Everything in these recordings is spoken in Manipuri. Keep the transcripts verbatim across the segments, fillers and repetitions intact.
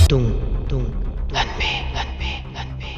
ꯇꯨꯡ ꯇꯨꯡ ꯂꯥꯟꯃꯤ ꯂꯥꯟꯃꯤ ꯂꯥꯟꯃꯤ꯫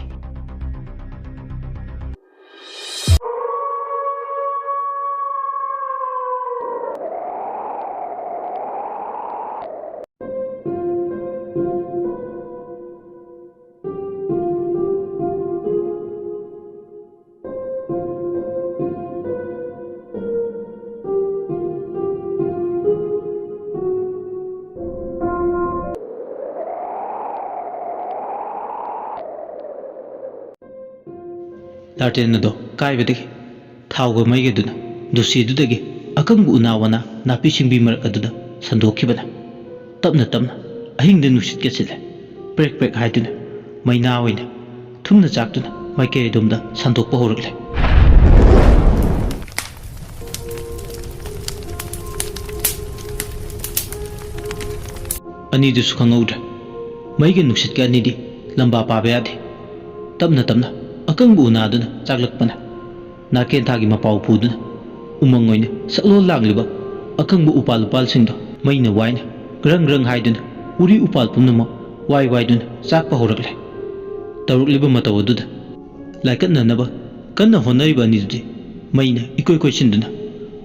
ꯂꯥꯇꯦꯟ ꯑꯗꯣ ꯀꯥꯏꯕꯗꯒꯤ ꯊꯥꯎꯒ ꯃꯩꯒꯗꯨꯅ ꯗꯨꯁꯤꯗꯨꯗꯒꯤ ꯑꯀꯪꯕ ꯎꯅꯥ ꯋꯥꯅꯥ ꯅꯥꯄꯤ ꯁꯤꯡꯕꯤ ꯃꯔꯛ ꯑꯗꯨꯗ ꯁꯟꯗꯣꯛꯈꯤꯕꯅ ꯇꯞꯅ ꯇꯞꯅ ꯑꯍꯤꯡꯗ ꯅꯨꯡꯁꯤꯠꯀ ꯁꯤꯠꯂꯦ꯫ ꯄ꯭ꯔꯦꯛ ꯄ꯭ꯔꯦꯛ ꯍꯥꯏꯗꯨꯅ ꯃꯩꯅꯥ ꯑꯣꯏꯅ ꯊꯨꯝꯅ ꯆꯥꯛꯇꯨꯅ ꯃꯥꯏꯀꯩ ꯑꯗꯣꯝꯗ ꯁꯟꯗꯣꯛꯄ ꯍꯧꯔꯛꯂꯦ꯫ ꯑꯅꯤꯗꯨꯁꯨ ꯈꯪꯍꯧꯗ꯭ꯔꯦ꯫ ꯃꯩꯒ ꯅꯨꯡꯁꯤꯠꯀ ꯑꯅꯤꯗꯤ ꯂꯝꯕꯥ ꯄꯥꯕ ꯌꯥꯗꯦ꯫ ꯇꯞꯅ ꯇꯞꯅ ꯑꯀꯪꯕ ꯎꯅꯥꯗꯨꯅ ꯆꯥꯛꯂꯛꯄꯅ ꯅꯥꯀꯦꯟꯊꯥꯒꯤ ꯃꯄꯥꯎ ꯄꯨꯗꯨꯅ ꯎꯃꯪ ꯑꯣꯏꯅ ꯁꯛꯂꯣꯟ ꯂꯥꯡꯂꯤꯕ ꯑꯀꯪꯕ ꯎꯄꯥꯜ ꯎꯄꯥꯜꯁꯤꯡꯗꯣ ꯃꯩꯅ ꯋꯥꯏꯅ ꯒ꯭ꯔꯪ ꯒ꯭ꯔꯪ ꯍꯥꯏꯗꯨꯅ ꯎꯔꯤ ꯎꯄꯥꯜ ꯄꯨꯝꯅꯃꯛ ꯋꯥꯏ ꯋꯥꯏꯗꯨꯅ ꯆꯥꯛꯄ ꯍꯧꯔꯛꯂꯦ꯫ ꯇꯧꯔꯛꯂꯤꯕ ꯃꯇꯧ ꯑꯗꯨꯗ ꯂꯥꯏꯀꯠꯅꯅꯕ ꯀꯟꯅ ꯍꯣꯠꯅꯔꯤꯕ ꯑꯅꯤꯗꯨꯗꯤ ꯃꯩꯅ ꯏꯀꯣꯏ ꯀꯣꯏꯁꯤꯟꯗꯨꯅ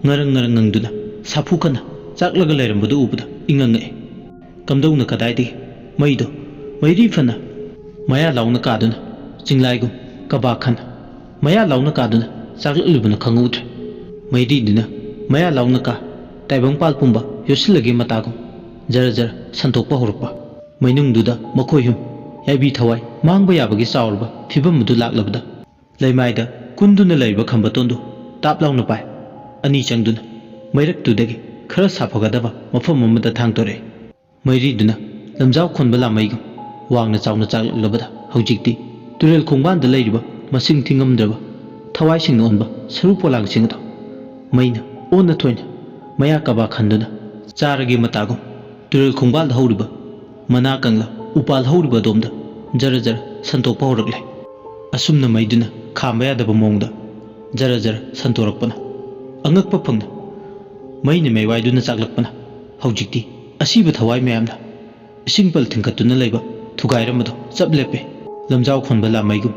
ꯉꯔꯪ ꯉꯔꯪ ꯉꯪꯗꯨꯅ ꯁꯥꯐꯨ ꯀꯟꯅ ꯆꯥꯛꯂꯒ ꯂꯩꯔꯝꯕꯗꯨ ꯎꯕꯗ ꯏꯉꯛ ꯉꯛꯑꯦ꯫ ꯀꯝꯗꯧꯅ ꯀꯗꯥꯏꯗꯒꯤ ꯃꯩꯗꯣ ꯃꯩꯔꯤ ꯐꯅ ꯃꯌꯥ ꯂꯥꯎꯅ ꯀꯥꯗꯨꯅ ꯆꯤꯡꯂꯥꯏꯒꯨꯝ ꯀꯕꯥꯛ ꯈꯟ ꯃꯌꯥ ꯂꯥꯎꯅ ꯀꯥꯗꯨꯅ ꯆꯥꯛꯂꯛꯂꯤꯕꯅꯣ ꯈꯪꯍꯧꯗ꯭ꯔꯦ꯫ ꯃꯩꯔꯤꯗꯨꯅ ꯃꯌꯥ ꯂꯥꯎꯅ ꯀꯥ ꯇꯥꯏꯕꯪꯄꯥꯜ ꯄꯨꯝꯕ ꯌꯣꯠꯁꯤꯜꯂꯒꯦ ꯃꯇꯥꯒꯨꯝ ꯖꯔ ꯖꯔ ꯁꯟꯗꯣꯛꯄ ꯍꯧꯔꯛꯄ꯫ ꯃꯩꯅꯨꯡꯗꯨꯗ ꯃꯈꯣꯏ ꯍꯨꯝ ꯌꯥꯏꯕꯤ ꯊꯋꯥꯏ ꯃꯥꯡꯕ ꯌꯥꯕꯒꯤ ꯆꯥꯎꯔꯕ ꯐꯤꯕꯝ ꯑꯗꯨ ꯂꯥꯛꯂꯕꯗ ꯂꯩꯃꯥꯏꯗ ꯀꯨꯟꯗꯨꯅ ꯂꯩꯔꯤꯕ ꯈꯝꯕꯇꯣꯟꯗꯨ ꯇꯥꯞ ꯂꯥꯎꯅ ꯄꯥꯏ꯫ ꯑꯅꯤ ꯆꯪꯗꯨꯅ ꯃꯩꯔꯛꯇꯨꯗꯒꯤ ꯈꯔ ꯁꯥꯐꯒꯗꯕ ꯃꯐꯝ ꯑꯃꯗ ꯊꯥꯡꯗꯣꯔꯛꯏ꯫ ꯃꯩꯔꯤꯗꯨꯅ ꯂꯝꯖꯥꯎ ꯈꯣꯟꯕ ꯂꯥꯃꯩꯒ ꯋꯥꯡꯅ ꯆꯥꯎꯅ ꯆꯥꯛꯂꯛꯂꯕꯗ ꯍꯧꯖꯤꯛꯇꯤ ꯇꯨꯔꯦꯜ ꯈꯣꯡꯕꯥꯟꯗ ꯂꯩꯔꯤꯕ ꯃꯁꯤꯡ ꯊꯤꯉꯝꯗ꯭ꯔꯕ ꯊꯋꯥꯏꯁꯤꯡꯅ ꯑꯣꯟꯕ ꯁꯔꯨ ꯄꯣꯂꯥꯡꯁꯤꯡ ꯑꯗꯣ ꯃꯩꯅ ꯑꯣꯟꯅ ꯊꯣꯏꯅ ꯃꯌꯥ ꯀꯕꯥ ꯈꯟꯗꯨꯅ ꯆꯥꯔꯒꯦ ꯃꯇꯥꯒꯨꯝ ꯇꯨꯔꯦꯜ ꯈꯣꯡꯕꯥꯜꯗ ꯍꯧꯔꯤꯕ ꯃꯅꯥ ꯀꯪꯂꯥ ꯎꯄꯥꯜ ꯍꯧꯔꯤꯕ ꯑꯗꯣꯝꯗ ꯖꯔ ꯖꯔ ꯁꯟꯗꯣꯛꯄ ꯍꯧꯔꯛꯂꯦ꯫ ꯑꯁꯨꯝꯅ ꯃꯩꯗꯨꯅ ꯈꯥꯝꯕ ꯌꯥꯗꯕ ꯃꯑꯣꯡꯗ ꯖꯔ ꯖꯔ ꯁꯟꯗꯣꯔꯛꯄꯅ ꯑꯉꯛꯄ ꯐꯪꯅ ꯃꯩꯅ ꯃꯩꯋꯥꯏꯗꯨꯅ ꯆꯥꯛꯂꯛꯄꯅ ꯍꯧꯖꯤꯛꯇꯤ ꯑꯁꯤꯕ ꯊꯋꯥꯏ ꯃꯌꯥꯝꯅ ꯏꯁꯤꯡ ꯄꯜ ꯊꯤꯡꯒꯠꯇꯨꯅ ꯂꯩꯕ ꯊꯨꯒꯥꯏꯔꯝꯕꯗꯣ ꯆꯞ ꯂꯦꯞꯄꯦ꯫ ꯂꯝꯖꯥꯎ ꯈꯣꯟꯕ ꯂꯥꯃꯩꯒꯨꯝ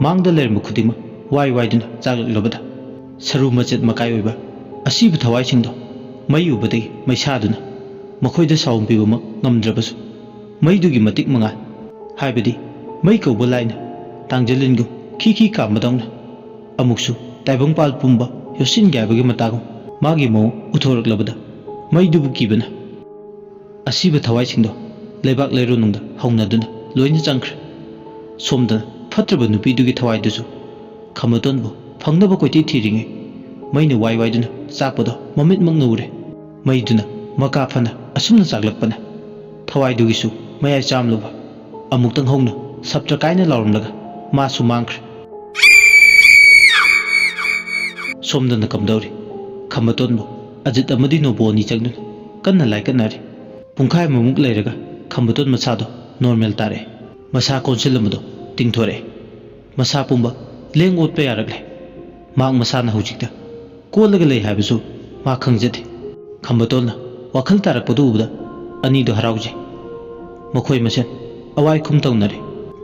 ꯃꯥꯡꯗ ꯂꯩꯔꯝꯕ ꯈꯨꯗꯤꯡꯃꯛ ꯋꯥꯏ ꯋꯥꯏꯗꯨꯅ ꯆꯥꯛꯂꯛꯂꯕꯗ ꯁꯔꯨ ꯃꯆꯦꯠ ꯃꯀꯥꯏ ꯑꯣꯏꯕ ꯑꯁꯤꯕ ꯊꯋꯥꯏꯁꯤꯡꯗꯣ ꯃꯩ ꯎꯕꯗꯒꯤ ꯃꯩꯁꯥꯗꯨꯅ ꯃꯈꯣꯏꯗ ꯁꯥꯎꯝ ꯄꯤꯕꯃꯛ ꯉꯝꯗ꯭ꯔꯕꯁꯨ ꯃꯩꯗꯨꯒꯤ ꯃꯇꯤꯛ ꯃꯉꯥꯜ, ꯍꯥꯏꯕꯗꯤ ꯃꯩ ꯀꯧꯕ ꯂꯥꯏꯅ ꯇꯥꯡꯖꯂꯤꯟꯒꯨꯝ ꯈꯤ ꯈꯤ ꯀꯥꯝꯕꯗꯧꯅ ꯑꯃꯨꯛꯁꯨ ꯇꯥꯏꯕꯪꯄꯥꯜ ꯄꯨꯝꯕ ꯌꯣꯠꯁꯤꯟꯒꯦ ꯍꯥꯏꯕꯒꯤ ꯃꯇꯥꯒꯨꯝ ꯃꯥꯒꯤ ꯃꯑꯣꯡ ꯎꯠꯊꯣꯔꯛꯂꯕꯗ ꯃꯩꯗꯨꯕꯨ ꯀꯤꯕꯅ ꯑꯁꯤꯕ ꯊꯋꯥꯏꯁꯤꯡꯗꯣ ꯂꯩꯕꯥꯛ ꯂꯩꯔꯣꯟꯅꯨꯡꯗ ꯍꯧꯅꯗꯨꯅ ꯂꯣꯏꯅ ꯆꯪꯈ꯭ꯔꯦ꯫ ꯁꯣꯝꯗꯅ ꯐꯠꯇ꯭ꯔꯕ ꯅꯨꯄꯤꯗꯨꯒꯤ ꯊꯋꯥꯏꯗꯨꯁꯨ ꯈꯝꯕꯇꯣꯟꯕꯨ ꯐꯪꯅꯕ ꯀꯣꯏꯊꯤ ꯊꯤꯔꯤꯉꯩ ꯃꯩꯅ ꯋꯥꯏ ꯋꯥꯏꯗꯨꯅ ꯆꯥꯛꯄꯗꯣ ꯃꯃꯤꯠꯃꯛꯅ ꯎꯔꯦ꯫ ꯃꯩꯗꯨꯅ ꯃꯀꯥ ꯐꯅ ꯑꯁꯨꯝꯅ ꯆꯥꯛꯂꯛꯄꯅ ꯊꯋꯥꯏꯗꯨꯒꯤꯁꯨ ꯃꯌꯥꯏ ꯆꯥꯝꯂꯨꯕ ꯑꯃꯨꯛꯇꯪ ꯍꯧꯅ ꯁꯞꯇ꯭ꯔ ꯀꯥꯏꯅ ꯂꯥꯎꯔꯝꯂꯒ ꯃꯥꯁꯨ ꯃꯥꯡꯈ꯭ꯔꯦ꯫ ꯁꯣꯝꯗꯅ ꯀꯝꯗꯧꯔꯤ? ꯈꯝꯕꯇꯣꯟꯕꯨ ꯑꯖꯤꯠ ꯑꯃꯗꯤ ꯅꯣꯕꯣ ꯑꯅꯤ ꯆꯪꯗꯨꯅ ꯀꯟꯅ ꯂꯥꯏꯀꯠꯅꯔꯤ꯫ ꯄꯨꯡꯈꯥꯏ ꯑꯃꯃꯨꯛ ꯂꯩꯔꯒ ꯈꯝꯕꯇꯣꯟ ꯃꯁꯥꯗꯣ ꯅꯣꯔꯃꯦꯜ ꯇꯥꯔꯛꯑꯦ꯫ ꯃꯁꯥ ꯀꯣꯟꯁꯤꯜꯂꯝꯕꯗꯣ ꯇꯤꯡꯊꯣꯔꯛꯑꯦ꯫ ꯃꯁꯥ ꯄꯨꯝꯕ ꯂꯦꯡ ꯑꯣꯠꯄ ꯌꯥꯔꯛꯂꯦ꯫ ꯃꯍꯥꯛ ꯃꯁꯥꯅ ꯍꯧꯖꯤꯛꯇ ꯀꯣꯜꯂꯒ ꯂꯩ ꯍꯥꯏꯕꯁꯨ ꯃꯥ ꯈꯪꯖꯗꯦ꯫ ꯈꯝꯕꯇꯣꯟꯅ ꯋꯥꯈꯜ ꯇꯥꯔꯛꯄꯗꯨ ꯎꯕꯗ ꯑꯅꯤꯗꯨ ꯍꯔꯥꯎꯖꯩ꯫ ꯃꯈꯣꯏ ꯃꯁꯦꯟ ꯑꯋꯥꯏ ꯈꯨꯝ ꯇꯧꯅꯔꯦ꯫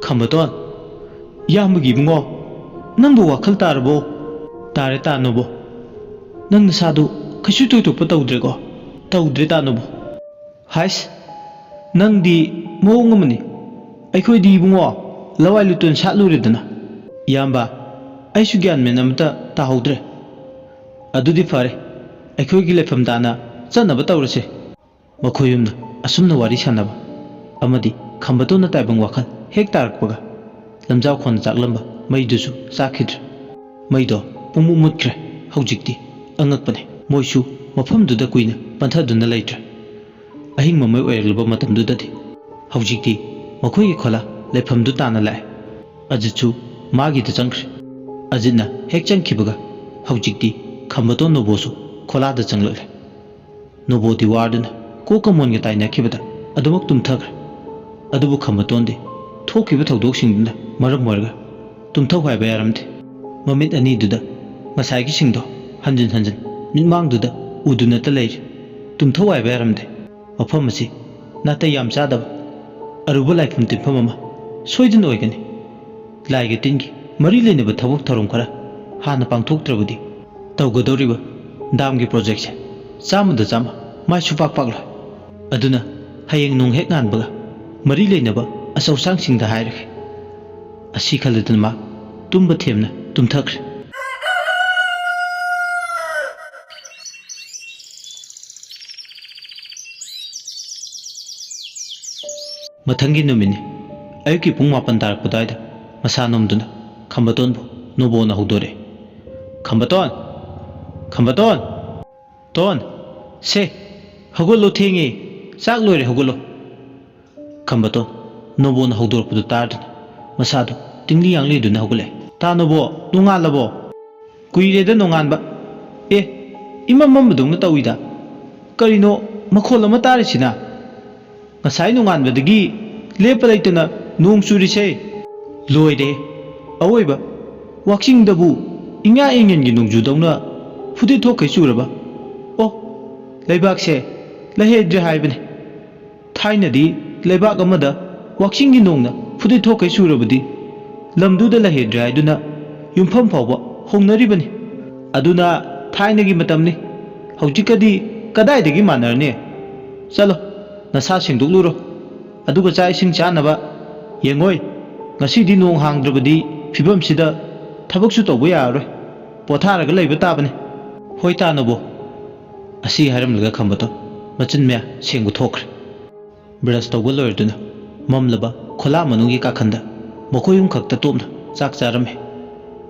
ꯈꯝꯕꯇꯣꯟ, ꯏꯌꯥꯝꯕꯒꯤ ꯏꯕꯨꯡꯉꯣ, ꯅꯪꯕꯨ ꯋꯥꯈꯜ ꯇꯥꯔꯕꯣ? ꯇꯥꯔꯦ ꯇꯥꯅꯨꯕꯣ꯫ ꯅꯪ ꯅꯁꯥꯗꯨ ꯀꯩꯁꯨ ꯊꯣꯏꯗꯣꯛꯄ ꯇꯧꯗ꯭ꯔꯦꯀꯣ? ꯇꯧꯗ꯭ꯔꯦ ꯇꯥꯅꯨꯕꯣ꯫ ꯍꯥꯏꯁ, ꯅꯪꯗꯤ ꯃꯑꯣꯡ ꯑꯃꯅꯤ꯫ ꯑꯩꯈꯣꯏꯗꯤ ꯏꯕꯨꯡꯉꯣ, ꯂꯋꯥꯏ ꯂꯨꯇꯣꯟ ꯁꯥꯠꯂꯨꯔꯦꯗꯅ꯫ ꯏꯌꯥꯝꯕ, ꯑꯩꯁꯨ ꯒ꯭ꯌꯥꯟ ꯃꯦꯟ ꯑꯃꯇ ꯇꯥꯍꯧꯗ꯭ꯔꯦ꯫ ꯑꯗꯨꯗꯤ ꯐꯔꯦ, ꯑꯩꯈꯣꯏꯒꯤ ꯂꯩꯐꯝ ꯇꯥꯅ ꯆꯠꯅꯕ ꯇꯧꯔꯁꯦ꯫ ꯃꯈꯣꯏ ꯑꯍꯨꯝꯅ ꯑꯁꯨꯝꯅ ꯋꯥꯔꯤ ꯁꯥꯟꯅꯕ ꯑꯃꯗꯤ ꯈꯝꯕꯇꯣꯟꯅ ꯇꯥꯏꯕꯪ ꯋꯥꯈꯜ ꯍꯦꯛ ꯇꯥꯔꯛꯄꯒ ꯂꯝꯖꯥꯎ ꯈꯣꯟꯅ ꯆꯥꯛꯂꯝꯕ ꯃꯩꯗꯨꯁꯨ ꯆꯥꯛꯈꯤꯗ꯭ꯔꯦ꯫ ꯃꯩꯗꯣ ꯄꯨꯡꯃꯨꯠ ꯃꯨꯠꯈ꯭ꯔꯦ꯫ ꯍꯧꯖꯤꯛꯇꯤ ꯑꯉꯛꯄꯅꯦ, ꯃꯣꯏꯁꯨ ꯃꯐꯝꯗꯨꯗ ꯀꯨꯏꯅ ꯄꯟꯊꯗꯨꯅ ꯂꯩꯇ꯭ꯔꯦ꯫ ꯑꯍꯤꯡ ꯃꯃꯩ ꯑꯣꯏꯔꯛꯂꯕ ꯃꯇꯝꯗꯨꯗꯗꯤ ꯍꯧꯖꯤꯛꯇꯤ ꯃꯈꯣꯏꯒꯤ ꯈꯣꯂꯥ ꯂꯩꯐꯝꯗꯨ ꯇꯥꯅ ꯂꯥꯛꯑꯦ꯫ ꯑꯖꯤꯠꯁꯨ ꯃꯥꯒꯤꯗ ꯆꯪꯈ꯭ꯔꯦ꯫ ꯑꯖꯤꯠꯅ ꯍꯦꯛ ꯆꯪꯈꯤꯕꯒ ꯍꯧꯖꯤꯛꯇꯤ ꯈꯝꯕꯇꯣꯟ ꯅꯣꯕꯣꯁꯨ ꯈꯣꯂꯥꯗ ꯆꯪꯂꯛꯂꯦ꯫ ꯅꯣꯕꯣꯗꯤ ꯋꯥꯔꯗꯨꯅ ꯀꯣꯛꯀ ꯃꯣꯟꯒ ꯇꯥꯏꯅꯈꯤꯕꯗ ꯑꯗꯨꯃꯛ ꯇꯨꯝꯊꯈ꯭ꯔꯦ꯫ ꯑꯗꯨꯕꯨ ꯈꯝꯕꯇꯣꯟꯗꯤ ꯊꯣꯛꯈꯤꯕ ꯊꯧꯗꯣꯛꯁꯤꯡꯗꯨꯅ ꯃꯔꯝ ꯑꯣꯏꯔꯒ ꯇꯨꯝꯊꯧ ꯍꯥꯏꯕ ꯌꯥꯔꯝꯗꯦ꯫ ꯃꯃꯤꯠ ꯑꯅꯤꯗꯨꯗ ꯉꯁꯥꯏꯒꯤꯁꯤꯡꯗꯣ ꯍꯟꯖꯤꯟ ꯍꯟꯖꯤꯟ ꯃꯤꯠꯃꯥꯡꯗꯨꯗ ꯎꯗꯨꯅꯇ ꯂꯩꯔꯤ꯫ ꯇꯨꯝꯊꯧ ꯍꯥꯏꯕ ꯌꯥꯔꯝꯗꯦ꯫ ꯃꯐꯝ ꯑꯁꯤ ꯅꯥꯇꯩ ꯌꯥꯝ ꯆꯥꯗꯕ ꯑꯔꯨꯕ ꯂꯥꯏꯐꯝ ꯇꯤꯟꯐꯝ ꯑꯃ ꯁꯣꯏꯗꯅ ꯑꯣꯏꯒꯅꯤ꯫ ꯂꯥꯏꯒ ꯇꯤꯟꯒꯤ ꯃꯔꯤ ꯂꯩꯅꯕ ꯊꯕꯛ ꯊꯧꯔꯝ ꯈꯔ ꯍꯥꯟꯅ ꯄꯥꯡꯊꯣꯛꯇ꯭ꯔꯕꯗꯤ ꯇꯧꯒꯗꯧꯔꯤꯕ ꯗꯥꯝꯒꯤ ꯄ꯭ꯔꯣꯖꯦꯛꯁꯦ ꯆꯥꯝꯃꯗ ꯆꯥꯝꯃ ꯃꯥꯏ ꯁꯨꯄꯥꯛ ꯄꯥꯛꯂꯣꯏ꯫ ꯑꯗꯨꯅ ꯍꯌꯦꯡ ꯅꯣꯡ ꯍꯦꯛ ꯉꯥꯟꯕꯒ ꯃꯔꯤ ꯂꯩꯅꯕ ꯑꯆꯧꯁꯥꯡꯁꯤꯡꯗ ꯍꯥꯏꯔꯒꯦ꯫ ꯑꯁꯤ ꯈꯜꯂꯗꯨꯅ ꯃꯥ ꯇꯨꯝꯕ ꯊꯦꯝꯅ ꯇꯨꯝꯊꯈ꯭ꯔꯦ꯫ ꯃꯊꯪꯒꯤ ꯅꯨꯃꯤꯠꯅꯤ꯫ ꯑꯌꯨꯛꯀꯤ ꯄꯨꯡ ꯃꯥꯄꯟ ꯇꯥꯔꯛꯄ ꯑꯗꯨꯋꯥꯏꯗ ꯃꯁꯥ ꯅꯣꯝꯗꯨꯅ ꯈꯝꯕꯇꯣꯟꯕꯨ ꯅꯣꯕꯣꯅ ꯍꯧꯗꯣꯔꯛꯑꯦ꯫ "ꯈꯝꯕꯇꯣꯟ! ꯈꯝꯕꯇꯣꯟ! ꯇꯣꯟ! ꯁꯦ, ꯍꯧꯒꯠꯂꯣ, ꯊꯦꯡꯉꯦ꯫ ꯆꯥꯛ ꯂꯣꯏꯔꯦ, ꯍꯧꯒꯠꯂꯣ!" ꯈꯝꯕꯇꯣꯟ ꯅꯣꯕꯣꯅ ꯍꯧꯗꯣꯔꯛꯄꯗꯨ ꯇꯥꯗꯨꯅ ꯃꯁꯥꯗꯨ ꯇꯤꯡꯂꯤ ꯌꯥꯡꯂꯤꯗꯨꯅ ꯍꯧꯒꯠꯂꯛꯑꯦ꯫ "ꯇꯥ ꯅꯣꯕꯣ, ꯅꯣꯡꯉꯥꯜꯂꯕꯣ?" "ꯀꯨꯏꯔꯦꯗ ꯅꯣꯡꯉꯥꯟꯕ꯫ ꯑꯦ, ꯏꯃꯝ ꯃꯝꯕꯗꯧꯅ ꯇꯧꯏꯗ꯫ ꯀꯔꯤꯅꯣ ꯃꯈꯣꯜ ꯑꯃ ꯇꯥꯔꯤꯁꯤꯅ? ꯉꯁꯥꯏ ꯅꯣꯡꯉꯥꯟꯕꯗꯒꯤ ꯂꯦꯞꯄ ꯂꯩꯇꯅ ꯅꯣꯡ ꯆꯨꯔꯤꯁꯦ꯫ ꯂꯣꯏꯔꯦ꯫ ꯑꯋꯣꯏꯕ ꯋꯥꯛꯆꯤꯡꯗꯕꯨ ꯏꯉꯥ ꯏꯉꯦꯟꯒꯤ ꯅꯣꯡꯖꯨꯗꯧꯅ ꯐꯨꯗꯤꯠ ꯊꯣꯛꯈꯩ ꯆꯨꯔꯕ? ꯑꯣ, ꯂꯩꯕꯥꯛꯁꯦ ꯂꯩꯍꯩꯗ꯭ꯔꯦ ꯍꯥꯏꯕꯅꯤ꯫ ꯊꯥꯏꯅꯗꯤ ꯂꯩꯕꯥꯛ ꯑꯃꯗ ꯋꯥꯛꯆꯤꯡꯒꯤ ꯅꯣꯡꯅ ꯐꯨꯗꯤꯠ ꯊꯣꯛꯈꯩ ꯆꯨꯔꯕꯗꯤ ꯂꯝꯗꯨꯗ ꯂꯩꯍꯩꯗ꯭ꯔꯦ ꯍꯥꯏꯗꯨꯅ ꯌꯨꯝꯐꯝ ꯐꯥꯎꯕ ꯍꯣꯡꯅꯔꯤꯕꯅꯤ꯫ ꯑꯗꯨꯅ ꯊꯥꯏꯅꯒꯤ ꯃꯇꯝꯅꯤ꯫ ꯍꯧꯖꯤꯛꯀꯗꯤ ꯀꯗꯥꯏꯗꯒꯤ ꯃꯥꯟꯅꯔꯅꯤ? ꯆꯠꯂꯣ, ꯅꯁꯥ ꯁꯦꯡꯗꯣꯛꯂꯨꯔꯣ꯫ ꯑꯗꯨꯒ ꯆꯥꯛ ꯏꯁꯤꯡ ꯆꯥꯅꯕ ꯌꯦꯡꯉꯣꯏ꯫ ꯉꯁꯤꯗꯤ ꯅꯣꯡ ꯍꯥꯡꯗ꯭ꯔꯕꯗꯤ ꯐꯤꯕꯝꯁꯤꯗ ꯊꯕꯛꯁꯨ ꯇꯧꯕ ꯌꯥꯔꯔꯣꯏ꯫ ꯄꯣꯊꯥꯔꯒ ꯂꯩꯕ ꯇꯥꯕꯅꯤ꯫ ꯍꯣꯏ, ꯇꯥ ꯅꯣꯕꯣ꯫ ꯑꯁꯤ ꯍꯥꯏꯔꯝꯂꯒ ꯈꯝꯕꯇꯣꯟ ꯃꯆꯤꯟ ꯃꯌꯥ ꯁꯦꯡꯕ ꯊꯣꯛꯈ꯭ꯔꯦ꯫ ꯕ꯭ꯔꯁ ꯇꯧꯕ ꯂꯣꯏꯔꯗꯨꯅ ꯃꯝꯂꯕ ꯈꯣꯂꯥ ꯃꯅꯨꯡꯒꯤ ꯀꯥꯈꯟꯗ ꯃꯈꯣꯏ ꯑꯍꯨꯝ ꯈꯛꯇ ꯇꯣꯞꯅ ꯆꯥꯛ ꯆꯥꯔꯝꯃꯤ꯫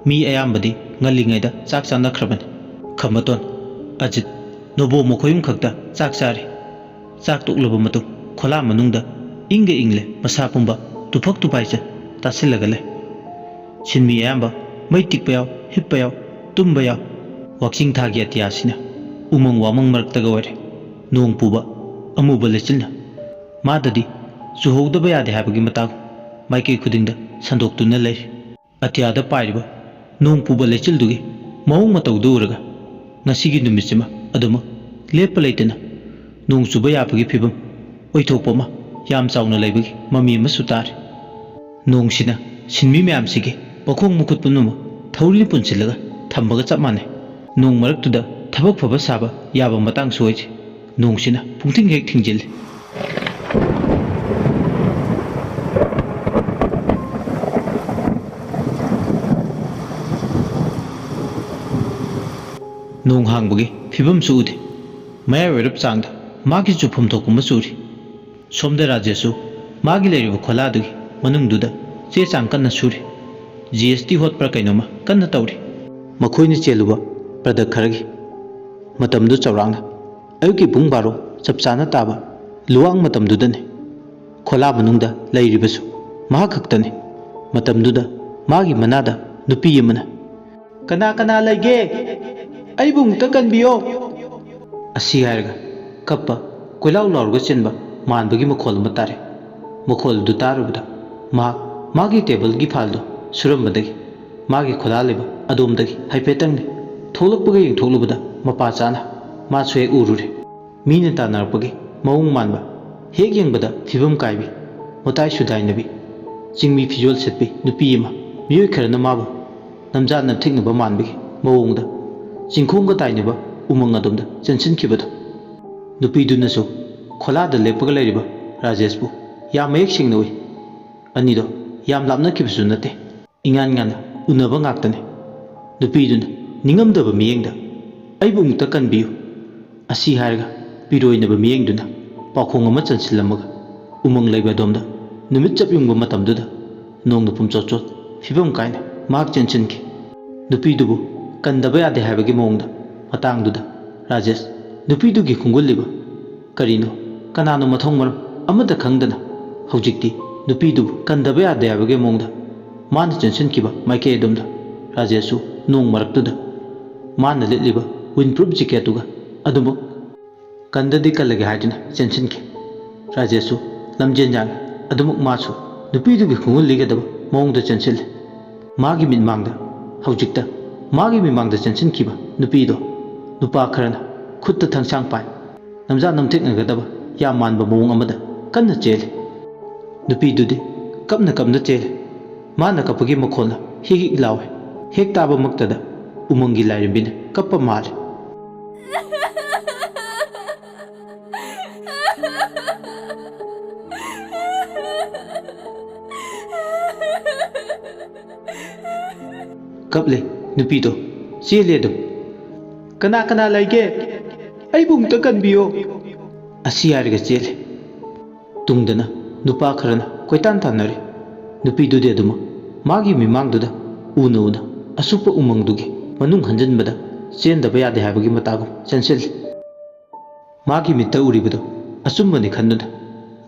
ꯃꯤ ꯑꯌꯥꯝꯕꯗꯤ ꯉꯜꯂꯤꯉꯩꯗ ꯆꯥꯛ ꯆꯥꯅꯈ꯭ꯔꯕꯅꯤ꯫ ꯈꯝꯕꯇꯣꯟ, ꯑꯖꯤꯠ, ꯅꯣꯕꯣ ꯃꯈꯣꯏ ꯑꯍꯨꯝ ꯈꯛꯇ ꯆꯥꯛ ꯆꯥꯔꯤ꯫ ꯆꯥꯛ ꯇꯣꯛꯂꯕ ꯃꯇꯨꯡ ꯈꯣꯂꯥ ꯃꯅꯨꯡꯗ ꯏꯪꯒ ꯏꯪꯂꯦ, ꯃꯁꯥ ꯄꯨꯝꯕ ꯇꯨꯐꯛ ꯇꯨꯐꯥꯏꯆ ꯇꯥꯁꯤꯜꯂꯒ ꯂꯩ꯫ ꯁꯤꯟꯃꯤ ꯑꯌꯥꯝꯕ ꯃꯩ ꯇꯤꯛꯄ ꯌꯥꯎ, ꯍꯤꯞꯄ ꯌꯥꯎ, ꯇꯨꯝꯕ ꯌꯥꯎ꯫ ꯋꯥꯛꯆꯤꯡ ꯊꯥꯒꯤ ꯑꯇꯤꯌꯥꯁꯤꯅ ꯎꯃꯪ ꯋꯥꯃꯪ ꯃꯔꯛꯇꯒ ꯑꯣꯏꯔꯦ꯫ ꯅꯣꯡ ꯄꯨꯕ ꯑꯃꯨꯕ ꯂꯩꯆꯤꯜꯅ ꯃꯥꯗꯗꯤ ꯆꯨꯍꯧꯗꯕ ꯌꯥꯗꯦ ꯍꯥꯏꯕꯒꯤ ꯃꯇꯥꯒꯨꯝ ꯃꯥꯏꯀꯩ ꯈꯨꯗꯤꯡꯗ ꯁꯟꯗꯣꯛꯇꯨꯅ ꯂꯩꯔꯤ꯫ ꯑꯇꯤꯌꯥꯗ ꯄꯥꯏꯔꯤꯕ ꯅꯣꯡ ꯄꯨꯕ ꯂꯩꯆꯤꯜꯗꯨꯒꯤ ꯃꯑꯣꯡ ꯃꯇꯧꯗꯨ ꯎꯔꯒ ꯉꯁꯤꯒꯤ ꯅꯨꯃꯤꯠꯁꯤꯃ ꯑꯗꯨꯃꯛ ꯂꯦꯞꯄ ꯂꯩꯇꯅ ꯅꯣꯡ ꯆꯨꯕ ꯌꯥꯕꯒꯤ ꯐꯤꯕꯝ ꯑꯣꯏꯊꯣꯛꯄ ꯑꯃ ꯌꯥꯝ ꯆꯥꯎꯅ ꯂꯩꯕꯒꯤ ꯃꯃꯤ ꯑꯃꯁꯨ ꯇꯥꯔꯤ꯫ ꯅꯣꯡꯁꯤꯅ ꯁꯤꯟꯃꯤ ꯃꯌꯥꯝꯁꯤꯒꯤ ꯃꯈꯣꯡ ꯃꯈꯨꯠ ꯄꯨꯝꯅꯃꯛ ꯊꯧꯔꯤ ꯄꯨꯟꯁꯤꯜꯂꯒ ꯊꯝꯕꯒ ꯆꯞ ꯃꯥꯟꯅꯩ꯫ ꯅꯣꯡ ꯃꯔꯛꯇꯨꯗ ꯊꯕꯛ ꯐꯕ ꯁꯥꯕ ꯌꯥꯕ ꯃꯇꯥꯡꯁꯨ ꯑꯣꯏꯁꯦ꯫ ꯅꯣꯡꯁꯤꯅ ꯄꯨꯡꯊꯤꯡ ꯍꯦꯛ ꯊꯤꯡꯖꯤꯜꯂꯤ꯫ ꯅꯣꯡ ꯍꯥꯡꯕꯒꯤ ꯐꯤꯕꯝꯁꯨ ꯎꯗꯦ꯫ ꯃꯌꯥꯏ ꯑꯣꯏꯔꯞ ꯆꯥꯡꯗ ꯃꯥꯒꯤ ꯆꯨꯐꯝ ꯊꯣꯛꯄ ꯑꯃ ꯆꯨꯔꯤ꯫ ꯁꯣꯝꯗ ꯔꯥꯖꯦꯁꯁꯨ ꯃꯥꯒꯤ ꯂꯩꯔꯤꯕ ꯈꯣꯂꯥꯗꯨꯒꯤ ꯃꯅꯨꯡꯗꯨꯗ ꯆꯦ ꯆꯥꯡ ꯀꯟꯅ ꯁꯨꯔꯤ꯫ ꯖꯤ ꯑꯦꯁ ꯇꯤ ꯍꯣꯠꯄ꯭ꯔꯥ ꯀꯩꯅꯣꯝꯃ ꯀꯟꯅ ꯇꯧꯔꯤ꯫ ꯃꯈꯣꯏꯅ ꯆꯦꯜꯂꯨꯕ ꯄ꯭ꯔꯗꯛ ꯈꯔꯒꯤ ꯃꯇꯝꯗꯨ ꯆꯥꯎꯔꯥꯛꯅ ꯑꯌꯨꯛꯀꯤ ꯄꯨꯡ ꯕꯥꯔꯣ ꯆꯞ ꯆꯥꯅ ꯇꯥꯕ ꯂꯨꯋꯥꯡ ꯃꯇꯝꯗꯨꯗꯅꯤ꯫ ꯈꯣꯂꯥ ꯃꯅꯨꯡꯗ ꯂꯩꯔꯤꯕꯁꯨ ꯃꯍꯥꯛ ꯈꯛꯇꯅꯤ꯫ ꯃꯇꯝꯗꯨꯗ ꯃꯥꯒꯤ ꯃꯅꯥꯗ ꯅꯨꯄꯤ ꯑꯃꯅ, "ꯀꯅꯥ ꯀꯅꯥ ꯂꯩꯒꯦ? ꯑꯩꯕꯨ ꯑꯃꯨꯛꯇ ꯀꯟꯕꯤꯌꯣ!" ꯑꯁꯤ ꯍꯥꯏꯔꯒ ꯀꯞꯄ, ꯀꯣꯏꯂꯥꯎ ꯂꯥꯎꯔꯒ ꯆꯦꯟꯕ ꯃꯥꯟꯕꯒꯤ ꯃꯈꯣꯜ ꯑꯃ ꯇꯥꯔꯦ꯫ ꯃꯈꯣꯜ ꯑꯗꯨ ꯇꯥꯔꯨꯕꯗ ꯃꯍꯥꯛ ꯃꯥꯒꯤ ꯇꯦꯕꯜꯒꯤ ꯐꯥꯏꯜꯗꯨ ꯁꯨꯔꯝꯕꯗꯒꯤ ꯃꯥꯒꯤ ꯈꯣꯂꯥ ꯂꯩꯕ ꯑꯗꯣꯝꯗꯒꯤ ꯍꯥꯏꯐꯦꯠꯇꯪꯅꯤ ꯊꯣꯛꯂꯛꯄꯒ ꯌꯦꯡꯊꯣꯛꯂꯨꯕꯗ ꯃꯄꯥ ꯆꯥꯅ ꯃꯥꯁꯨ ꯍꯦꯛ ꯎꯔꯨꯔꯦ꯫ ꯃꯤꯅ ꯇꯥꯟꯅꯔꯛꯄꯒꯤ ꯃꯑꯣꯡ ꯃꯥꯟꯕ, ꯍꯦꯛ ꯌꯦꯡꯕꯗ ꯐꯤꯕꯝ ꯀꯥꯏꯕꯤ, ꯃꯇꯥꯏ ꯁꯨꯗꯥꯏꯅꯕꯤ, ꯆꯤꯡꯃꯤ ꯐꯤꯖꯣꯜ ꯁꯦꯠꯄꯤ ꯅꯨꯄꯤ ꯑꯃ, ꯃꯤꯑꯣꯏ ꯈꯔꯅ ꯃꯥꯕꯨ ꯅꯝꯖꯥ ꯅꯝꯊꯤꯛꯅꯕ ꯃꯥꯟꯕꯒꯤ ꯃꯑꯣꯡꯗ ꯆꯤꯡꯈꯣꯡꯒ ꯇꯥꯏꯅꯕ ꯎꯃꯪ ꯑꯗꯣꯝꯗ ꯆꯦꯟꯁꯤꯟꯈꯤꯕꯗꯨ꯫ ꯅꯨꯄꯤꯗꯨꯅꯁꯨ ꯈꯣꯂꯥꯗ ꯂꯦꯞꯄꯒ ꯂꯩꯔꯤꯕ ꯔꯥꯖꯦꯁꯄꯨ ꯌꯥꯝ ꯃꯌꯦꯛ ꯁꯦꯡꯅ ꯎꯏ꯫ ꯑꯅꯤꯗꯣ ꯌꯥꯝ ꯂꯥꯞꯅꯈꯤꯕꯁꯨ ꯅꯠꯇꯦ꯫ ꯏꯉꯥꯟ ꯉꯥꯟꯅ ꯎꯅꯕ ꯉꯥꯛꯇꯅꯤ꯫ ꯅꯨꯄꯤꯗꯨꯅ ꯅꯤꯡꯉꯝꯗꯕ ꯃꯤꯠꯌꯦꯡꯗ, "ꯑꯩꯕꯨ ꯑꯃꯨꯛꯇ ꯀꯟꯕꯤꯌꯨ" ꯑꯁꯤ ꯍꯥꯏꯔꯒ ꯄꯤꯔꯣꯏꯅꯕ ꯃꯤꯠꯌꯦꯡꯗꯨꯅ ꯄꯥꯎꯈꯣꯡ ꯑꯃ ꯆꯟꯁꯤꯜꯂꯝꯃꯒ ꯎꯃꯪ ꯂꯩꯕ ꯑꯗꯣꯝꯗ ꯅꯨꯃꯤꯠ ꯆꯞ ꯌꯨꯡꯕ ꯃꯇꯝꯗꯨꯗ ꯅꯣꯡꯅ ꯄꯨꯝꯆꯣꯠ ꯆꯣꯠ ꯐꯤꯕꯝ ꯀꯥꯏꯅ ꯃꯍꯥꯛ ꯆꯦꯟꯁꯤꯟꯈꯤ꯫ ꯅꯨꯄꯤꯗꯨꯕꯨ ꯀꯟꯗꯕ ꯌꯥꯗꯦ ꯍꯥꯏꯕꯒꯤ ꯃꯑꯣꯡꯗ ꯃꯇꯥꯡꯗꯨꯗ ꯔꯥꯖꯦꯁ ꯅꯨꯄꯤꯗꯨꯒꯤ ꯈꯣꯡꯒꯨꯜꯂꯤꯕ ꯀꯔꯤꯅꯣ, ꯀꯅꯥꯅꯣ ꯃꯊꯣꯡ ꯃꯔꯝ ꯑꯃꯠꯇ ꯈꯪꯗꯅ ꯍꯧꯖꯤꯛꯇꯤ ꯅꯨꯄꯤꯗꯨꯕꯨ ꯀꯟꯗꯕ ꯌꯥꯗꯦ ꯍꯥꯏꯕꯒꯤ ꯃꯑꯣꯡꯗ ꯃꯥꯅ ꯆꯦꯟꯁꯤꯟꯈꯤꯕ ꯃꯥꯏꯀꯩ ꯑꯗꯣꯝꯗ ꯔꯥꯖꯦꯁꯁꯨ ꯅꯣꯡ ꯃꯔꯛꯇꯨꯗ ꯃꯥꯅ ꯂꯤꯠꯂꯤꯕ ꯋꯤꯟ ꯄ꯭ꯔꯨꯐ ꯖꯦꯀꯦꯠꯇꯨꯒ ꯑꯗꯨꯃꯛ ꯀꯟꯗꯗꯤ ꯀꯜꯂꯒꯦ ꯍꯥꯏꯗꯨꯅ ꯆꯦꯟꯁꯤꯟꯈꯤ꯫ ꯔꯥꯖꯦꯁꯁꯨ ꯂꯝꯖꯦꯟ ꯌꯥꯡꯏ꯫ ꯑꯗꯨꯃꯛ ꯃꯥꯁꯨ ꯅꯨꯄꯤꯗꯨꯒꯤ ꯈꯣꯡꯒꯨꯜ ꯂꯤꯒꯗꯕ ꯃꯑꯣꯡꯗ ꯆꯦꯟꯁꯤꯜꯂꯤ꯫ ꯃꯥꯒꯤ ꯃꯤꯠꯃꯥꯡꯗ, ꯍꯧꯖꯤꯛꯇ ꯃꯥꯒꯤ ꯃꯤꯃꯥꯡꯗ ꯆꯦꯟꯁꯤꯟꯈꯤꯕ ꯅꯨꯄꯤꯗꯣ ꯅꯨꯄꯥ ꯈꯔꯅ ꯈꯨꯠꯇ ꯊꯥꯡꯁꯥꯡ ꯄꯥꯏ ꯅꯝꯖꯥ ꯅꯝꯊꯦꯛꯅꯒꯗꯕ ꯌꯥꯝ ꯃꯥꯟꯕ ꯃꯑꯣꯡ ꯑꯃꯗ ꯀꯟꯅ ꯆꯦꯜꯂꯤ꯫ ꯅꯨꯄꯤꯗꯨꯗꯤ ꯀꯞꯅ ꯀꯞꯅ ꯆꯦꯜꯂꯤ꯫ ꯃꯥꯅ ꯀꯞꯄꯒꯤ ꯃꯈꯣꯜꯅ ꯍꯤꯛ ꯍꯤꯛ ꯂꯥꯎꯏ꯫ ꯍꯦꯛ ꯇꯥꯕꯃꯛꯇꯗ ꯎꯃꯪꯒꯤ ꯂꯥꯏꯔꯦꯝꯕꯤꯅ ꯀꯞꯄ ꯃꯥꯜꯂꯤ꯫ ꯀꯞꯂꯦ ꯅꯨꯄꯤꯗꯣ, ꯆꯦꯜꯂꯦ ꯑꯗꯨꯝ꯫ "ꯀꯅꯥ ꯀꯅꯥ ꯂꯩꯒꯦ? ꯑꯩꯕꯨ ꯑꯃꯨꯛꯇ ꯀꯟꯕꯤꯌꯣ!" ꯑꯁꯤ ꯍꯥꯏꯔꯒ ꯆꯦꯜꯂꯦ꯫ ꯇꯨꯡꯗꯅ ꯅꯨꯄꯥ ꯈꯔꯅ ꯀꯣꯏꯇꯥꯟ ꯇꯥꯟꯅꯔꯤ꯫ ꯅꯨꯄꯤꯗꯨꯗꯤ ꯑꯗꯨꯃꯛ ꯃꯥꯒꯤ ꯃꯤꯃꯥꯡꯗꯨꯗ ꯎꯅ ꯎꯅ ꯑꯁꯨꯞꯄ ꯎꯃꯪꯗꯨꯒꯤ ꯃꯅꯨꯡ ꯍꯟꯖꯤꯟꯕꯗ ꯆꯦꯟꯗꯕ ꯌꯥꯗꯦ ꯍꯥꯏꯕꯒꯤ ꯃꯇꯥꯒꯨꯝ ꯆꯦꯟꯁꯤꯜꯂꯤ꯫ ꯃꯥꯒꯤ ꯃꯤꯠꯇ ꯎꯔꯤꯕꯗꯨ ꯑꯆꯨꯝꯕꯅꯤ ꯈꯟꯗꯨꯅ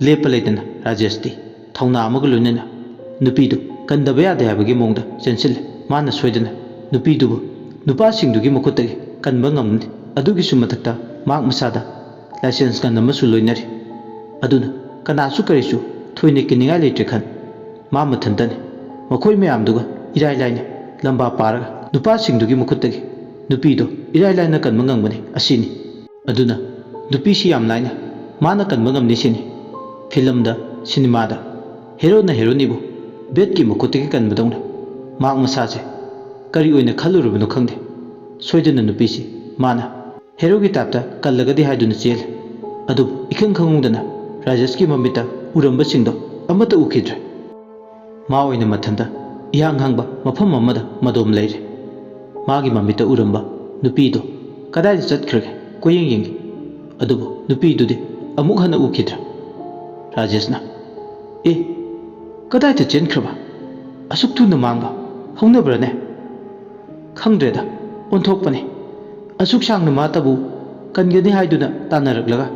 ꯂꯦꯞꯄ ꯂꯩꯇꯅ ꯔꯥꯖꯦꯁꯇꯤ ꯊꯧꯅꯥ ꯑꯃꯒ ꯂꯣꯏꯅꯅ ꯅꯨꯄꯤꯗꯨ ꯀꯟꯗꯕ ꯌꯥꯗꯦ ꯍꯥꯏꯕꯒꯤ ꯃꯑꯣꯡꯗ ꯆꯦꯟꯁꯤꯜꯂꯤ꯫ ꯃꯥꯅ ꯁꯣꯏꯗꯅ ꯅꯨꯄꯤꯗꯨꯕꯨ ꯅꯨꯄꯥꯁꯤꯡꯗꯨꯒꯤ ꯃꯈꯨꯠꯇꯒꯤ ꯀꯟꯕ ꯉꯝꯅꯤ꯫ ꯑꯗꯨꯒꯤꯁꯨ ꯃꯊꯛꯇ ꯃꯍꯥꯛ ꯃꯁꯥꯗ ꯂꯥꯏꯁꯦꯟꯁ ꯒꯟ ꯑꯃꯁꯨ ꯂꯣꯏꯅꯔꯤ꯫ ꯑꯗꯨꯅ ꯀꯅꯥꯁꯨ ꯀꯔꯤꯁꯨ ꯊꯣꯏꯅ ꯀꯤꯅꯤꯡꯉꯥꯏ ꯂꯩꯇ꯭ꯔꯦ ꯈꯟ꯫ ꯃꯥ ꯃꯊꯟꯇꯅꯤ꯫ ꯃꯈꯣꯏ ꯃꯌꯥꯝꯗꯨꯒ ꯏꯔꯥꯏ ꯂꯥꯏꯅ ꯂꯝꯕꯥ ꯄꯥꯔꯒ ꯅꯨꯄꯥꯁꯤꯡꯗꯨꯒꯤ ꯃꯈꯨꯠꯇꯒꯤ ꯅꯨꯄꯤꯗꯣ ꯏꯔꯥꯏ ꯂꯥꯏꯅ ꯀꯟꯕ ꯉꯝꯒꯅꯤ ꯑꯁꯤꯅꯤ꯫ ꯑꯗꯨꯅ ꯅꯨꯄꯤꯁꯤ ꯌꯥꯝ ꯂꯥꯏꯅ ꯃꯥꯅ ꯀꯟꯕ ꯉꯝꯅꯤ ꯁꯤꯅꯤ꯫ ꯐꯤꯂꯝꯗ, ꯁꯤꯅꯦꯃꯥꯗ ꯍꯦꯔꯣꯅ ꯍꯦꯔꯣꯅꯤꯕꯨ ꯕꯦꯠꯀꯤ ꯃꯈꯨꯠꯇꯒꯤ ꯀꯟꯕꯗꯧꯅ ꯃꯍꯥꯛ ꯃꯁꯥꯁꯦ ꯀꯔꯤ ꯑꯣꯏꯅ ꯈꯜꯂꯨꯔꯕꯅꯣ ꯈꯪꯗꯦ꯫ ꯁꯣꯏꯗꯅ ꯅꯨꯄꯤꯁꯤ ꯃꯥꯅ ꯍꯦꯔꯣꯒꯤ ꯇꯥꯏꯞꯇ ꯀꯜꯂꯒꯗꯤ ꯍꯥꯏꯗꯨꯅ ꯆꯦꯜꯂꯤ꯫ ꯑꯗꯨꯕꯨ ꯏꯈꯪ ꯈꯪꯍꯧꯗꯅ ꯔꯥꯖꯦꯁꯀꯤ ꯃꯃꯤꯠꯇ ꯎꯔꯝꯕꯁꯤꯡꯗꯣ ꯑꯃꯠꯇ ꯎꯈꯤꯗ꯭ꯔꯦ꯫ ꯃꯥ ꯑꯣꯏꯅ ꯃꯊꯟꯇ ꯏꯍꯥꯡ ꯍꯥꯡꯕ ꯃꯐꯝ ꯑꯃꯗ ꯃꯗꯣꯝ ꯂꯩꯔꯦ꯫ ꯃꯥꯒꯤ ꯃꯃꯤꯠꯇ ꯎꯔꯝꯕ ꯅꯨꯄꯤꯗꯣ ꯀꯗꯥꯏꯗ ꯆꯠꯈ꯭ꯔꯒꯦ ꯀꯣꯏꯌꯦꯡ ꯌꯦꯡꯉꯤ꯫ ꯑꯗꯨꯕꯨ ꯅꯨꯄꯤꯗꯨꯗꯤ ꯑꯃꯨꯛ ꯍꯟꯅ ꯎꯈꯤꯗ꯭ꯔꯦ꯫ ꯔꯥꯖꯦꯁꯅ, "ꯑꯦ, ꯀꯗꯥꯏꯗ ꯆꯦꯟꯈ꯭ꯔꯕ? ꯑꯁꯨꯛ ꯊꯨꯅ ꯃꯥꯡꯕ ꯍꯧꯅꯕ꯭ꯔꯅꯦ? ꯈꯪꯗ꯭ꯔꯦꯗ, ꯑꯣꯟꯊꯣꯛꯄꯅꯤ꯫ ꯑꯁꯨꯛ ꯁꯥꯡꯅ ꯃꯥꯇꯕꯨ ꯀꯟꯒꯅꯤ ꯍꯥꯏꯗꯨꯅ ꯇꯥꯟꯅꯔꯛꯂꯒ?"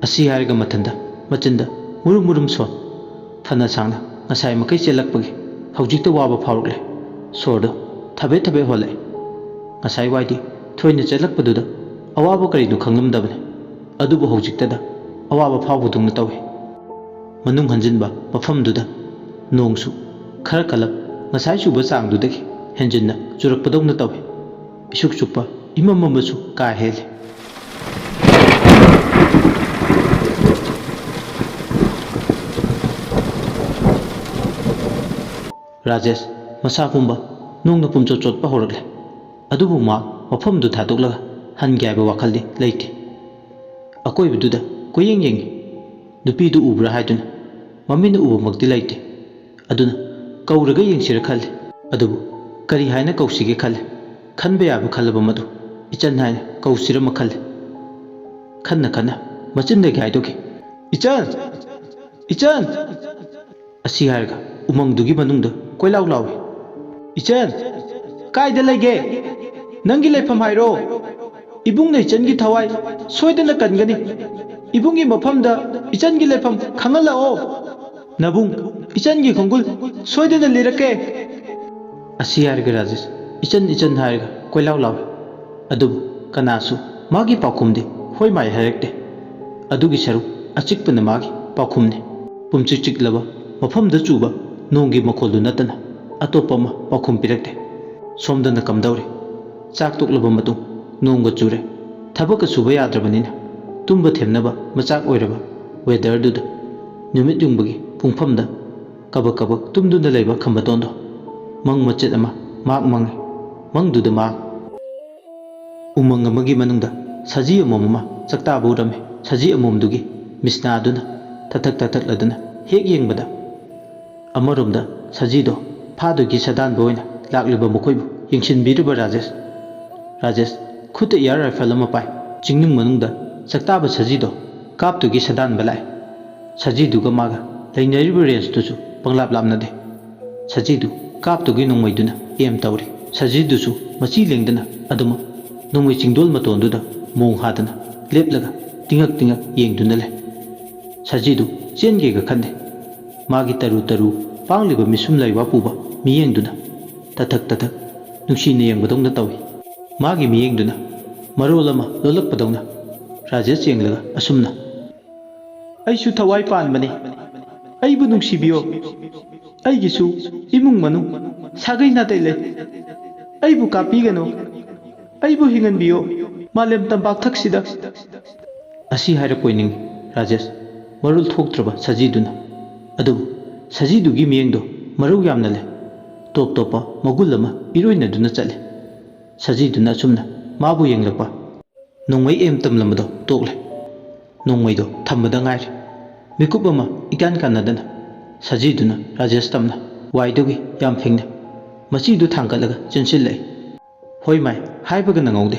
ꯑꯁꯤ ꯍꯥꯏꯔꯒ ꯃꯊꯟꯇ ꯃꯆꯤꯟꯗ ꯃꯨꯔꯨꯝ ꯃꯨꯔꯨꯝ ꯁꯣꯟ꯫ ꯐꯅ ꯁꯥꯡꯅ ꯉꯁꯥꯏ ꯃꯈꯩ ꯆꯦꯜꯂꯛꯄꯒꯤ ꯍꯧꯖꯤꯛꯇ ꯋꯥꯕ ꯐꯥꯎꯔꯛꯂꯦ꯫ ꯁꯣꯔꯗꯣ ꯊꯕꯦꯠ ꯊꯕꯦꯠ ꯍꯣꯜꯂꯛꯑꯦ꯫ ꯉꯁꯥꯏ ꯋꯥꯏꯗꯤ ꯊꯣꯏꯅ ꯆꯦꯜꯂꯛꯄꯗꯨꯗ ꯑꯋꯥꯕ ꯀꯔꯤꯅꯣ ꯈꯪꯂꯝꯗꯕꯅꯤ꯫ ꯑꯗꯨꯕꯨ ꯍꯧꯖꯤꯛꯇꯗ ꯑꯋꯥꯕ ꯐꯥꯎꯕꯗꯧꯅ ꯇꯧꯏ꯫ ꯃꯅꯨꯡ ꯍꯟꯖꯤꯟꯕ ꯃꯐꯝꯗꯨꯗ ꯅꯣꯡꯁꯨ ꯈꯔ ꯀꯜꯂꯞ ꯉꯁꯥꯏ ꯆꯨꯕ ꯆꯥꯡꯗꯨꯗꯒꯤ ꯍꯦꯟꯖꯤꯟꯅ ꯆꯨꯔꯛꯄꯗꯧꯅ ꯇꯧꯏ꯫ ꯏꯁꯨꯛ ꯆꯨꯞꯄ ꯏꯃꯝ ꯃꯝꯕꯁꯨ ꯀꯥ ꯍꯦꯜꯂꯤ꯫ ꯔꯥꯖꯦꯁ ꯃꯁꯥ ꯄꯨꯝꯕ ꯅꯣꯡꯅ ꯄꯨꯝꯆꯣꯠ ꯆꯣꯠꯄ ꯍꯧꯔꯛꯂꯦ꯫ ꯑꯗꯨꯕꯨ ꯃꯥ ꯃꯐꯝꯗꯨ ꯊꯥꯗꯣꯛꯂꯒ ꯍꯟꯒꯦ ꯍꯥꯏꯕ ꯋꯥꯈꯜꯗꯤ ꯂꯩꯇꯦ꯫ ꯑꯀꯣꯏꯕꯗꯨꯗ ꯀꯣꯏꯌꯦꯡ ꯌꯦꯡꯉꯤ꯫ ꯅꯨꯄꯤꯗꯨ ꯎꯕ꯭ꯔꯥ ꯍꯥꯏꯗꯨꯅ ꯃꯃꯤꯠꯅ ꯎꯕꯃꯛꯇꯤ ꯂꯩꯇꯦ꯫ ꯑꯗꯨꯅ ꯀꯧꯔꯒ ꯌꯦꯡꯁꯤꯔ ꯈꯜꯂꯤ꯫ ꯑꯗꯨꯕꯨ ꯀꯔꯤ ꯍꯥꯏꯅ ꯀꯧꯁꯤꯒꯦ ꯈꯜꯂꯤ꯫ ꯈꯟꯕ ꯌꯥꯕ ꯈꯜꯂꯕ ꯃꯗꯨ ꯏꯆꯟ ꯍꯥꯏꯅ ꯀꯧꯁꯤꯔꯃ ꯈꯜꯂꯤ꯫ ꯈꯟꯅ ꯈꯟꯅ ꯃꯆꯤꯟꯗꯒꯤ ꯍꯥꯏꯗꯣꯛꯈꯤ, "ꯏꯆꯟ! ꯏꯆꯟ!" ꯑꯁꯤ ꯍꯥꯏꯔꯒ ꯎꯃꯪꯗꯨꯒꯤ ꯃꯅꯨꯡꯗ ꯀꯣꯏꯂꯥꯎ ꯂꯥꯎꯏ꯫ "ꯏꯆꯟ! ꯀꯥꯏꯗ ꯂꯩꯒꯦ? ꯅꯪꯒꯤ ꯂꯩꯐꯝ ꯍꯥꯏꯔꯣ꯫ ꯏꯕꯨꯡꯅ ꯏꯆꯟꯒꯤ ꯊꯋꯥꯏ ꯁꯣꯏꯗꯅ ꯀꯟꯒꯅꯤ꯫ ꯏꯕꯨꯡꯒꯤ ꯃꯐꯝꯗ ꯏꯆꯟꯒꯤ ꯂꯩꯐꯝ ꯈꯪꯍꯜꯂꯛꯑꯣ꯫ ꯅꯕꯨꯡ, ꯏꯆꯟꯒꯤ ꯈꯣꯡꯒꯨꯜ ꯁꯣꯏꯗꯅ ꯂꯤꯔꯛꯀꯦ꯫" ꯑꯁꯤ ꯍꯥꯏꯔꯒ ꯔꯥꯖꯦꯁ ꯏꯆꯟ ꯏꯆꯟ ꯍꯥꯏꯔꯒ ꯀꯣꯏꯂꯥꯎ ꯂꯥꯎꯏ꯫ ꯑꯗꯨꯕꯨ ꯀꯅꯥꯁꯨ ꯃꯥꯒꯤ ꯄꯥꯎꯈꯨꯝꯗꯤ ꯍꯣꯏ ꯃꯥꯏ ꯍꯥꯏꯔꯛꯇꯦ꯫ ꯑꯗꯨꯒꯤ ꯁꯔꯨꯛ ꯑꯆꯤꯛꯄꯅ ꯃꯥꯒꯤ ꯄꯥꯎꯈꯨꯝꯅꯤ꯫ ꯄꯨꯝꯆꯤꯛ ꯆꯤꯛꯂꯕ ꯃꯐꯝꯗ ꯆꯨꯕ ꯅꯣꯡꯒꯤ ꯃꯈꯣꯜꯗꯨ ꯅꯠꯇꯅ ꯑꯇꯣꯞꯄ ꯑꯃ ꯄꯥꯎꯈꯨꯝ ꯄꯤꯔꯛꯇꯦ꯫ ꯁꯣꯝꯗꯅ ꯀꯝꯗꯧꯔꯤ? ꯆꯥꯛ ꯇꯣꯛꯂꯕ ꯃꯇꯨꯡ ꯅꯣꯡꯒ ꯆꯨꯔꯦ꯫ ꯊꯕꯛꯀ ꯁꯨꯕ ꯌꯥꯗ꯭ꯔꯕꯅꯤꯅ ꯇꯨꯝꯕ ꯊꯦꯝꯅꯕ ꯃꯆꯥꯛ ꯑꯣꯏꯔꯕ ꯋꯦꯗꯔꯗꯨꯗ ꯅꯨꯃꯤꯠ ꯌꯨꯡꯕꯒꯤ ꯄꯨꯡꯐꯝꯗ ꯀꯕꯛ ꯀꯕꯛ ꯇꯨꯝꯗꯨꯅ ꯂꯩꯕ ꯈꯝꯕꯇꯣꯟꯗꯣ ꯃꯪ ꯃꯆꯦꯠ ꯑꯃ ꯃꯍꯥꯛ ꯃꯪꯉꯤ꯫ ꯃꯪꯗꯨꯗ ꯃꯍꯥꯛ ꯎꯃꯪ ꯑꯃꯒꯤ ꯃꯅꯨꯡꯗ ꯁꯖꯤ ꯑꯃꯣꯝ ꯑꯃ ꯆꯥꯛꯇꯥꯕ ꯎꯔꯝꯃꯤ꯫ ꯁꯖꯤ ꯑꯃꯣꯝꯗꯨꯒꯤ ꯃꯤꯁꯅꯥꯗꯨꯅ ꯊꯛꯊꯛ ꯊꯛꯊꯛꯂꯗꯨꯅ ꯍꯦꯛ ꯌꯦꯡꯕꯗ, ꯑꯃꯔꯣꯝꯗ ꯁꯖꯤꯗꯣ ꯐꯥꯗꯨꯒꯤ ꯁꯥꯗꯥꯟꯕ ꯑꯣꯏꯅ ꯂꯥꯛꯂꯤꯕ ꯃꯈꯣꯏꯕꯨ ꯌꯦꯡꯁꯤꯟꯕꯤꯔꯤꯕ ꯔꯥꯖꯦꯁ꯫ ꯔꯥꯖꯦꯁ ꯈꯨꯠꯇ ꯏꯌꯥꯔ ꯔꯥꯏꯐꯜ ꯑꯃ ꯄꯥꯏ꯫ ꯆꯤꯡꯅꯨꯡ ꯃꯅꯨꯡꯗ ꯆꯥꯛꯇꯥꯕ ꯁꯖꯤꯗꯣ ꯀꯥꯞꯇꯨꯒꯤ ꯁꯥꯗꯥꯟꯕ ꯂꯥꯛꯏ꯫ ꯁꯖꯤꯗꯨꯒ ꯃꯥꯒ ꯂꯩꯅꯔꯤꯕ ꯔꯦꯟꯖꯇꯨꯁꯨ ꯄꯪꯂꯥꯞ ꯂꯥꯞꯅꯗꯦ꯫ ꯁꯖꯤꯗꯨ ꯀꯥꯞꯇꯨꯒꯤ ꯅꯣꯡꯃꯩꯗꯨꯅ ꯑꯦꯝ ꯇꯧꯔꯤ꯫ ꯁꯖꯤꯗꯨꯁꯨ ꯃꯆꯤ ꯂꯦꯡꯗꯅ ꯑꯗꯨꯃꯛ ꯅꯣꯡꯃꯩ ꯆꯤꯡꯗꯣꯜ ꯃꯇꯣꯟꯗꯨꯗ ꯃꯣꯡ ꯍꯥꯗꯅ ꯂꯦꯞꯂꯒ ꯇꯤꯡꯉꯛ ꯇꯤꯡꯉꯛ ꯌꯦꯡꯗꯨꯅ ꯂꯩ꯫ ꯁꯖꯤꯗꯨ ꯆꯦꯟꯒꯦꯒ ꯈꯟꯗꯦ꯫ ꯃꯥꯒꯤ ꯇꯔꯨ ꯇꯔꯨ ꯄꯥꯡꯂꯤꯕ ꯃꯤꯁꯨꯝ ꯂꯩꯕꯥꯛ ꯄꯨꯕ ꯃꯤꯠꯌꯦꯡꯗꯨꯅ ꯇꯊꯛ ꯇꯊꯛ ꯅꯨꯡꯁꯤꯅ ꯌꯦꯡꯕꯗꯧꯅ ꯇꯧꯏ꯫ ꯃꯥꯒꯤ ꯃꯤꯠꯌꯦꯡꯗꯨꯅ ꯃꯔꯣꯜ ꯑꯃ ꯂꯣꯜꯂꯛꯄꯗꯧꯅ ꯔꯥꯖꯦꯁ ꯌꯦꯡꯂꯒ ꯑꯁꯨꯝꯅ, "ꯑꯩꯁꯨ ꯊꯋꯥꯏ ꯄꯥꯟꯕꯅꯤ꯫ ꯑꯩꯕꯨ ꯅꯨꯡꯁꯤꯕꯤꯌꯣ꯫ ꯑꯩꯒꯤꯁꯨ ꯏꯃꯨꯡ ꯃꯅꯨꯡ ꯁꯥꯒꯩ ꯅꯥꯇꯩ ꯂꯩ꯫ ꯑꯩꯕꯨ ꯀꯥꯞꯄꯤꯒꯅꯨ꯫ ꯑꯩꯕꯨ ꯍꯤꯡꯍꯟꯕꯤꯌꯣ꯫ ꯃꯥꯂꯦꯝ ꯇꯝꯄꯥꯛ ꯊꯛꯁꯤꯗ꯫" ꯑꯁꯤ ꯍꯥꯏꯔꯛꯄꯣꯏ ꯅꯤꯡꯏ ꯔꯥꯖꯦꯁ ꯃꯔꯣꯜ ꯊꯣꯛꯇ꯭ꯔꯕ ꯁꯖꯤꯗꯨꯅ꯫ ꯑꯗꯨꯕꯨ ꯁꯖꯤꯗꯨꯒꯤ ꯃꯤꯠꯌꯦꯡꯗꯣ ꯃꯔꯧ ꯌꯥꯝꯅ ꯂꯩ꯫ ꯇꯣꯞ ꯇꯣꯞꯄ ꯃꯒꯨꯟ ꯑꯃ ꯏꯔꯣꯏꯅꯗꯨꯅ ꯆꯠꯂꯤ꯫ ꯁꯖꯤꯗꯨꯅ ꯑꯁꯨꯝꯅ ꯃꯥꯕꯨ ꯌꯦꯡꯂꯛꯄ꯫ ꯅꯣꯡꯃꯩ ꯑꯦꯝ ꯇꯝꯂꯝꯕꯗꯣ ꯇꯣꯛꯂꯦ꯫ ꯅꯣꯡꯃꯩꯗꯣ ꯊꯝꯕꯗ ꯉꯥꯏꯔꯤ꯫ ꯃꯤꯀꯨꯞ ꯑꯃ ꯏꯀꯥꯟ ꯀꯥꯟꯅꯗꯅ ꯁꯖꯤꯗꯨꯅ ꯔꯥꯖꯦꯁ ꯇꯝꯅ ꯋꯥꯏꯗꯨꯒꯤ ꯌꯥꯝ ꯐꯤꯡꯅ ꯃꯆꯤꯗꯨ ꯊꯥꯡꯒꯠꯂꯒ ꯆꯦꯟꯁꯤꯜꯂꯛꯏ꯫ "ꯍꯣꯏ ꯃꯥꯏ, ꯍꯥꯏꯕꯒ ꯅꯪꯍꯧꯗꯦ꯫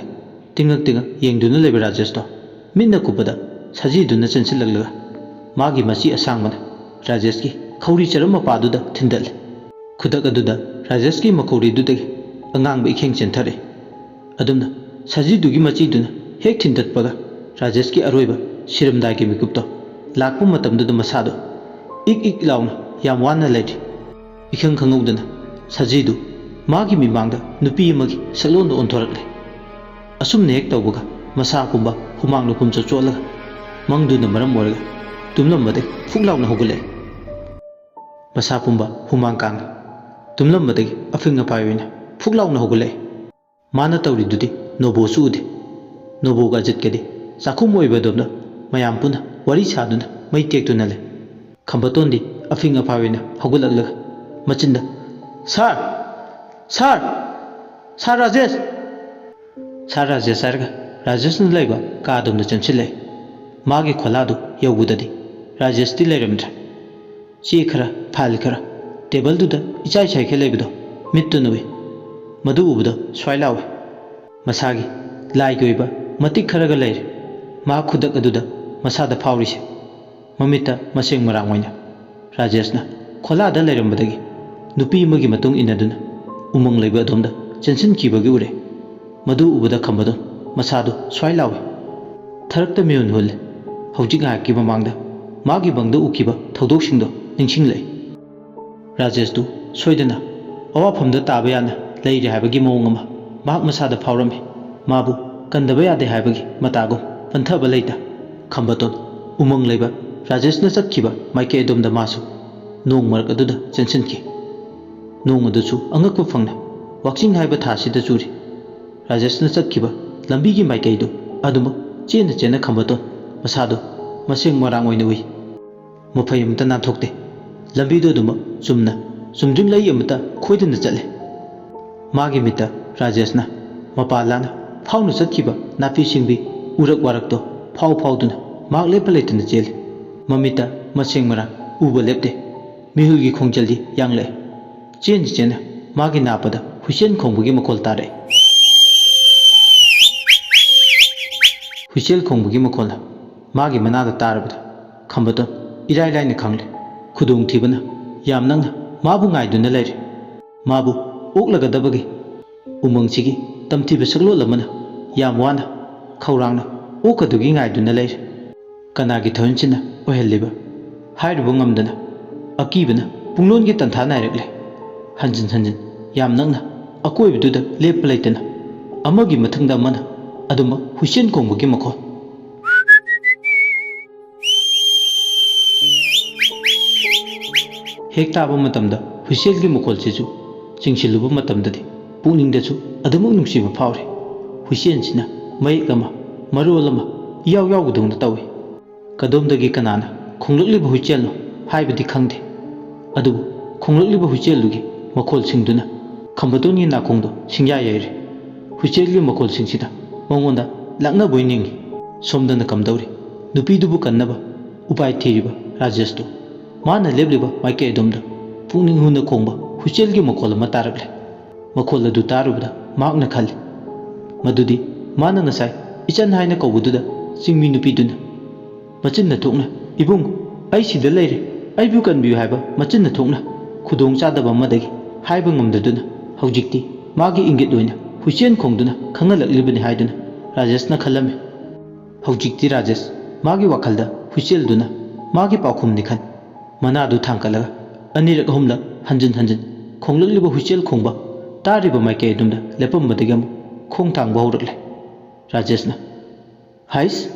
ꯇꯤꯡꯉꯛ ꯇꯤꯡꯉꯛ ꯌꯦꯡꯗꯨꯅ ꯂꯩꯕ ꯔꯥꯖꯦꯁꯇꯣ ꯃꯤꯠꯅ ꯀꯨꯞꯄꯗ ꯁꯖꯤꯗꯨꯅ ꯆꯦꯟꯁꯤꯜꯂꯛꯂꯒ ꯃꯥꯒꯤ ꯃꯆꯤ ꯑꯁꯥꯡꯕꯅ ꯔꯥꯖꯦꯁꯀꯤ ꯈꯧꯔꯤ ꯆꯔꯝ ꯃꯄꯥꯗꯨꯗ ꯊꯤꯟꯗꯠꯂꯦ꯫ ꯈꯨꯗꯛ ꯑꯗꯨꯗ ꯔꯥꯖꯦꯁꯀꯤ ꯃꯈꯧꯔꯤꯗꯨꯗꯒꯤ ꯑꯉꯥꯡꯕ ꯏꯈꯦꯡ ꯆꯦꯟꯊꯔꯛꯏ꯫ ꯑꯗꯨꯝꯅ ꯁꯖꯤꯗꯨꯒꯤ ꯃꯆꯤꯗꯨꯅ ꯍꯦꯛ ꯊꯤꯟꯗꯠꯄꯒ ꯔꯥꯖꯦꯁꯀꯤ ꯑꯔꯣꯏꯕ ꯁꯤꯔꯝꯗꯥꯏꯒꯤ ꯃꯤꯀꯨꯞꯇꯣ ꯂꯥꯛꯄ ꯃꯇꯝꯗꯨꯗ ꯃꯁꯥꯗꯣ ꯏꯛ ꯏꯛ ꯂꯥꯎꯅ ꯌꯥꯝ ꯋꯥꯅ ꯂꯩꯔꯤ꯫ ꯏꯈꯪ ꯈꯪꯍꯧꯗꯅ ꯁꯖꯤꯗꯨ ꯃꯥꯒꯤ ꯃꯤꯃꯥꯡꯗ ꯅꯨꯄꯤ ꯑꯃꯒꯤ ꯁꯛꯂꯣꯟꯗ ꯑꯣꯟꯊꯣꯔꯛꯂꯦ꯫ ꯑꯁꯨꯝꯅ ꯍꯦꯛ ꯇꯧꯕꯒ ꯃꯁꯥ ꯄꯨꯝꯕ ꯍꯨꯃꯥꯡꯅ ꯄꯨꯝꯆꯣꯠ ꯆꯣꯠꯂꯒ ꯃꯪꯗꯨꯅ ꯃꯔꯝ ꯑꯣꯏꯔꯒ ꯇꯨꯝꯂꯝꯕꯗꯒꯤ ꯐꯨꯛ ꯂꯥꯎꯅ ꯍꯧꯒꯠꯂꯛꯑꯦ꯫ ꯃꯁꯥ ꯄꯨꯝꯕ ꯍꯨꯃꯥꯡ ꯀꯥꯡꯉꯤ꯫ ꯇꯨꯝꯂꯝꯕꯗꯒꯤ ꯑꯐꯤꯡ ꯑꯐꯥꯏ ꯑꯣꯏꯅ ꯐꯨꯛ ꯂꯥꯎꯅ ꯍꯧꯒꯠꯂꯛꯑꯦ꯫ ꯃꯥꯅ ꯇꯧꯔꯤꯗꯨꯗꯤ ꯅꯣꯕꯣꯁꯨ ꯎꯗꯦ꯫ ꯅꯣꯕꯣꯒ ꯑꯖꯤꯠꯀꯗꯤ ꯆꯥꯛꯈꯨꯝ ꯑꯣꯏꯕ ꯑꯗꯣꯝꯗ ꯃꯌꯥꯝ ꯄꯨꯟꯅ ꯋꯥꯔꯤ ꯁꯥꯗꯨꯅ ꯃꯩ ꯇꯦꯛꯇꯨꯅ ꯂꯩ꯫ ꯈꯝꯕꯇꯣꯟꯗꯤ ꯑꯐꯤꯡ ꯑꯐꯥꯏ ꯑꯣꯏꯅ ꯍꯧꯒꯠꯂꯛꯂꯒ ꯃꯆꯤꯟꯗ, "ꯁꯥꯔ! ꯁꯥꯔ! ꯁꯥꯔ ꯔꯥꯖꯦꯁ!" ꯁꯥꯔ ꯔꯥꯖꯦꯁ ꯍꯥꯏꯔꯒ ꯔꯥꯖꯦꯁꯅ ꯂꯩꯕ ꯀꯥ ꯑꯗꯣꯝꯗ ꯆꯦꯟꯁꯤꯜꯂꯛꯏ꯫ ꯃꯥꯒꯤ ꯈꯣꯂꯥꯗꯨ ꯌꯧꯕꯗꯗꯤ ꯔꯥꯖꯦꯁꯇꯤ ꯂꯩꯔꯝꯗ꯭ꯔꯦ꯫ ꯆꯦ ꯈꯔ, ꯐꯥꯏꯜ ꯈꯔ ꯇꯦꯕꯜꯗꯨꯗ ꯏꯆꯥꯏ ꯆꯥꯏꯈꯩ ꯂꯩꯕꯗꯣ ꯃꯤꯠꯇꯨꯅ ꯎꯏ꯫ ꯃꯗꯨ ꯎꯕꯗ ꯁ꯭ꯋꯥꯏ ꯂꯥꯎꯏ꯫ ꯃꯁꯥꯒꯤ ꯂꯥꯏꯒꯤ ꯑꯣꯏꯕ ꯃꯇꯤꯛ ꯈꯔꯒ ꯂꯩꯔꯦ꯫ ꯃꯥ ꯈꯨꯗꯛ ꯑꯗꯨꯗ ꯃꯁꯥꯗ ꯐꯥꯎꯔꯤꯁꯦ꯫ ꯃꯃꯤꯠꯇ ꯃꯁꯦꯡ ꯃꯔꯥꯡ ꯑꯣꯏꯅ ꯔꯥꯖꯦꯁꯅ ꯈꯣꯂꯥꯗ ꯂꯩꯔꯝꯕꯗꯒꯤ ꯅꯨꯄꯤ ꯑꯃꯒꯤ ꯃꯇꯨꯡ ꯏꯟꯅꯗꯨꯅ ꯎꯃꯪ ꯂꯩꯕ ꯑꯗꯣꯝꯗ ꯆꯦꯟꯁꯤꯟꯈꯤꯕꯒꯤ ꯎꯔꯦ꯫ ꯃꯗꯨ ꯎꯕꯗ ꯈꯝꯕꯗꯣꯟ ꯃꯁꯥꯗꯨ ꯁ꯭ꯋꯥꯏ ꯂꯥꯎꯏ꯫ ꯊꯔꯛꯇ ꯃꯤꯍꯨꯟ ꯍꯨꯜꯂꯦ꯫ ꯍꯧꯖꯤꯛ ꯉꯥꯏꯍꯥꯛꯀꯤ ꯃꯃꯥꯡꯗ ꯃꯥꯒꯤ ꯃꯪꯗ ꯎꯈꯤꯕ ꯊꯧꯗꯣꯛꯁꯤꯡꯗꯣ ꯅꯤꯡꯁꯤꯡꯂꯛꯏ꯫ ꯔꯥꯖꯦꯁꯇꯨ ꯁꯣꯏꯗꯅ ꯑꯋꯥꯐꯝꯗ ꯇꯥꯕ ꯌꯥꯅ ꯂꯩꯔꯦ ꯍꯥꯏꯕꯒꯤ ꯃꯑꯣꯡ ꯑꯃ ꯃꯍꯥꯛ ꯃꯁꯥꯗ ꯐꯥꯎꯔꯝꯃꯤ꯫ ꯃꯥꯕꯨ ꯀꯟꯗꯕ ꯌꯥꯗꯦ ꯍꯥꯏꯕꯒꯤ ꯃꯇꯥꯒꯨꯝ ꯄꯟꯊꯕ ꯂꯩꯇ꯫ ꯈꯝꯕꯇꯣꯟ ꯎꯃꯪ ꯂꯩꯕ ꯔꯥꯖꯦꯁꯅ ꯆꯠꯈꯤꯕ ꯃꯥꯏꯀꯩ ꯑꯗꯣꯝꯗ ꯃꯥꯁꯨ ꯅꯣꯡ ꯃꯔꯛ ꯑꯗꯨꯗ ꯆꯦꯟꯁꯤꯟꯈꯤ꯫ ꯅꯣꯡ ꯑꯗꯨꯁꯨ ꯑꯉꯛꯄ ꯐꯪꯅ ꯋꯥꯛꯆꯤꯡ ꯍꯥꯏꯕ ꯊꯥꯁꯤꯗ ꯆꯨꯔꯤ꯫ ꯔꯥꯖꯦꯁꯅ ꯆꯠꯈꯤꯕ ꯂꯝꯕꯤꯒꯤ ꯃꯥꯏꯀꯩꯗꯨ ꯑꯗꯨꯃꯛ ꯆꯦꯟꯅ ꯆꯦꯟꯅ ꯈꯝꯕꯇꯣꯟ ꯃꯁꯥꯗꯨ ꯃꯁꯦꯡ ꯃꯔꯥꯡ ꯑꯣꯏꯅ ꯎꯏ꯫ ꯃꯐꯩ ꯑꯃꯇ ꯅꯥꯟꯊꯣꯛꯇꯦ꯫ ꯂꯝꯕꯤꯗꯨ ꯑꯗꯨꯃꯛ ꯆꯨꯝꯅ ꯆꯨꯝꯗ꯭ꯔꯤꯡ ꯂꯩ ꯑꯃꯠꯇ ꯈꯣꯏꯗꯅ ꯆꯠꯂꯦ꯫ ꯃꯥꯒꯤ ꯃꯤꯠꯇ ꯔꯥꯖꯦꯁꯅ ꯃꯄꯥ ꯂꯥꯅ ꯐꯥꯎꯅ ꯆꯠꯈꯤꯕ ꯅꯥꯄꯤ ꯁꯤꯡꯕꯤ ꯎꯔꯛ ꯋꯥꯔꯛꯇꯣ ꯐꯥꯎ ꯐꯥꯎꯗꯨꯅ ꯃꯍꯥꯛ ꯂꯦꯞꯄ ꯂꯩꯇꯅ ꯆꯦꯜꯂꯤ꯫ ꯃꯃꯤꯠꯇ ꯃꯁꯦꯡ ꯃꯔꯥꯡ ꯎꯕ ꯂꯦꯞꯇꯦ꯫ ꯃꯤꯍꯨꯜꯒꯤ ꯈꯣꯡꯖꯦꯜꯗꯤ ꯌꯥꯡꯂꯛꯑꯦ꯫ ꯆꯦꯟꯗꯤ ꯆꯦꯟꯅ ꯃꯥꯒꯤ ꯅꯥꯄꯗ ꯍꯨꯏꯁꯦꯟ ꯈꯣꯡꯕꯒꯤ ꯃꯈꯣꯜ ꯇꯥꯔꯛꯑꯦ꯫ ꯍꯨꯏꯁꯦꯜ ꯈꯣꯡꯕꯒꯤ ꯃꯈꯣꯜꯅ ꯃꯥꯒꯤ ꯃꯅꯥꯗ ꯇꯥꯔꯕꯗ ꯈꯝꯕꯇꯣꯟ ꯏꯔꯥꯏ ꯂꯥꯏꯅ ꯈꯪꯂꯦ꯫ ꯈꯨꯗꯣꯡꯊꯤꯕꯅ ꯌꯥꯝ ꯅꯛꯅ ꯃꯥꯕꯨ ꯉꯥꯏꯗꯨꯅ ꯂꯩꯔꯦ꯫ ꯃꯥꯕꯨ ꯑꯣꯛꯂꯒꯗꯕꯒꯤ ꯎꯃꯪꯁꯤꯒꯤ ꯇꯝꯊꯤꯕ ꯁꯛꯂꯣꯟ ꯑꯃꯅ ꯌꯥꯝ ꯋꯥꯅ ꯈꯧꯔꯥꯡꯅ ꯑꯣꯛꯀꯗꯨꯒꯤ ꯉꯥꯏꯗꯨꯅ ꯂꯩꯔꯦ꯫ ꯀꯅꯥꯒꯤ ꯊꯧꯍꯟꯁꯤꯅ ꯑꯣꯏꯍꯜꯂꯤꯕ ꯍꯥꯏꯔꯨꯕ ꯉꯝꯗꯅ ꯑꯀꯤꯕꯅ ꯄꯨꯡꯂꯣꯟꯒꯤ ꯇꯟꯊꯥ ꯅꯥꯏꯔꯛꯂꯦ꯫ ꯍꯟꯖꯤꯟ ꯍꯟꯖꯤꯟ ꯌꯥꯝ ꯅꯛꯅ ꯑꯀꯣꯏꯕꯗꯨꯗ ꯂꯦꯞꯄ ꯂꯩꯇꯅ ꯑꯃꯒꯤ ꯃꯊꯪꯗ ꯑꯃꯅ ꯑꯗꯨꯃꯛ ꯍꯨꯏꯁꯦꯟ ꯈꯣꯡꯕꯒꯤ ꯃꯈꯣꯜ꯫ ꯍꯦꯛ ꯇꯥꯕ ꯃꯇꯝꯗ ꯍꯨꯏꯁꯦꯜꯒꯤ ꯃꯈꯣꯜꯁꯤꯁꯨ ꯆꯤꯡꯁꯤꯜꯂꯨꯕ ꯃꯇꯝꯗꯗꯤ ꯄꯨꯛꯅꯤꯡꯗꯁꯨ ꯑꯗꯨꯃꯛ ꯅꯨꯡꯁꯤꯕ ꯐꯥꯎꯔꯤ꯫ ꯍꯨꯏꯁꯦꯜꯁꯤꯅ ꯃꯌꯦꯛ ꯑꯃ ꯃꯔꯣꯜ ꯑꯃ ꯏꯌꯥꯎ ꯌꯥꯎꯕꯗꯧꯅ ꯇꯧꯏ꯫ ꯀꯗꯣꯝꯗꯒꯤ ꯀꯅꯥꯅ ꯈꯣꯡꯂꯛꯂꯤꯕ ꯍꯨꯏꯆꯦꯜꯅꯣ ꯍꯥꯏꯕꯗꯤ ꯈꯪꯗꯦ꯫ ꯑꯗꯨꯕꯨ ꯈꯣꯡꯂꯛꯂꯤꯕ ꯍꯨꯏꯆꯦꯜꯗꯨꯒꯤ ꯃꯈꯣꯜꯁꯤꯡꯗꯨꯅ ꯈꯝꯕꯇꯣꯟꯒꯤ ꯅꯥꯀꯣꯡꯗꯣ ꯁꯤꯡꯌꯥ ꯌꯩꯔꯦ꯫ ꯍꯨꯏꯆꯦꯜꯒꯤ ꯃꯈꯣꯜꯁꯤꯡꯁꯤꯗ ꯃꯉꯣꯟꯗ ꯂꯥꯛꯅꯕ ꯑꯣꯏꯅ ꯅꯤꯡꯏ꯫ ꯁꯣꯝꯗꯅ ꯀꯝꯗꯧꯔꯤ? ꯅꯨꯄꯤꯗꯨꯕꯨ ꯀꯟꯅꯕ ꯎꯄꯥꯏ ꯊꯤꯔꯤꯕ ꯔꯥꯖꯦꯁꯇꯨ ꯃꯥꯅ ꯂꯦꯞꯂꯤꯕ ꯃꯥꯏꯀꯩ ꯑꯗꯣꯝꯗ ꯄꯨꯛꯅꯤꯡ ꯍꯨꯅ ꯈꯣꯡꯕ ꯍꯨꯏꯆꯦꯜꯒꯤ ꯃꯈꯣꯜ ꯑꯃ ꯇꯥꯔꯛꯂꯦ꯫ ꯃꯈꯣꯜ ꯑꯗꯨ ꯇꯥꯔꯨꯕꯗ ꯃꯍꯥꯛꯅ ꯈꯜꯂꯤ, ꯃꯗꯨꯗꯤ ꯃꯥꯅ ꯉꯁꯥꯏ ꯏꯆꯟ ꯍꯥꯏꯅ ꯀꯧꯕꯗꯨꯗ ꯆꯤꯡꯃꯤ ꯅꯨꯄꯤꯗꯨꯅ ꯃꯆꯤꯟꯅ ꯊꯣꯛꯅ, "ꯏꯕꯨꯡ, ꯑꯩ ꯁꯤꯗ ꯂꯩꯔꯦ, ꯑꯩꯕꯨ ꯀꯟꯕꯤꯌꯨ" ꯍꯥꯏꯕ ꯃꯆꯤꯟꯅ ꯊꯣꯛꯅ ꯈꯨꯗꯣꯡ ꯆꯥꯗꯕ ꯑꯃꯗꯒꯤ ꯍꯥꯏꯕ ꯉꯝꯗꯗꯨꯅ ꯍꯧꯖꯤꯛꯇꯤ ꯃꯥꯒꯤ ꯏꯪꯒꯤꯠ ꯑꯣꯏꯅ ꯍꯨꯏꯆꯦꯟ ꯈꯣꯡꯗꯨꯅ ꯈꯪꯍꯜꯂꯛꯂꯤꯕꯅꯤ ꯍꯥꯏꯗꯨꯅ ꯔꯥꯖꯦꯁꯅ ꯈꯜꯂꯝꯃꯤ꯫ ꯍꯧꯖꯤꯛꯇꯤ ꯔꯥꯖꯦꯁ ꯃꯥꯒꯤ ꯋꯥꯈꯜꯗ ꯍꯨꯏꯆꯦꯜꯗꯨꯅ ꯃꯥꯒꯤ ꯄꯥꯎꯈꯨꯝꯅꯤ ꯈꯟ ꯃꯅꯥꯗꯨ ꯊꯥꯡꯒꯠꯂꯒ ꯑꯅꯤꯔꯛ ꯑꯍꯨꯝꯂꯛ ꯍꯟꯖꯤꯟ ꯍꯟꯖꯤꯟ ꯈꯣꯡꯂꯛꯂꯤꯕ ꯍꯨꯏꯆꯦꯜ ꯈꯣꯡꯕ ꯇꯥꯔꯤꯕ ꯃꯥꯏꯀꯩ ꯑꯗꯣꯝꯗ ꯂꯦꯞꯄꯝꯕꯗꯒꯤ ꯑꯃꯨꯛ ꯈꯣꯡ ꯊꯥꯡꯕ ꯍꯧꯔꯛꯂꯦ꯫ ꯔꯥꯖꯦꯁꯅ, "ꯍꯥꯏꯁ,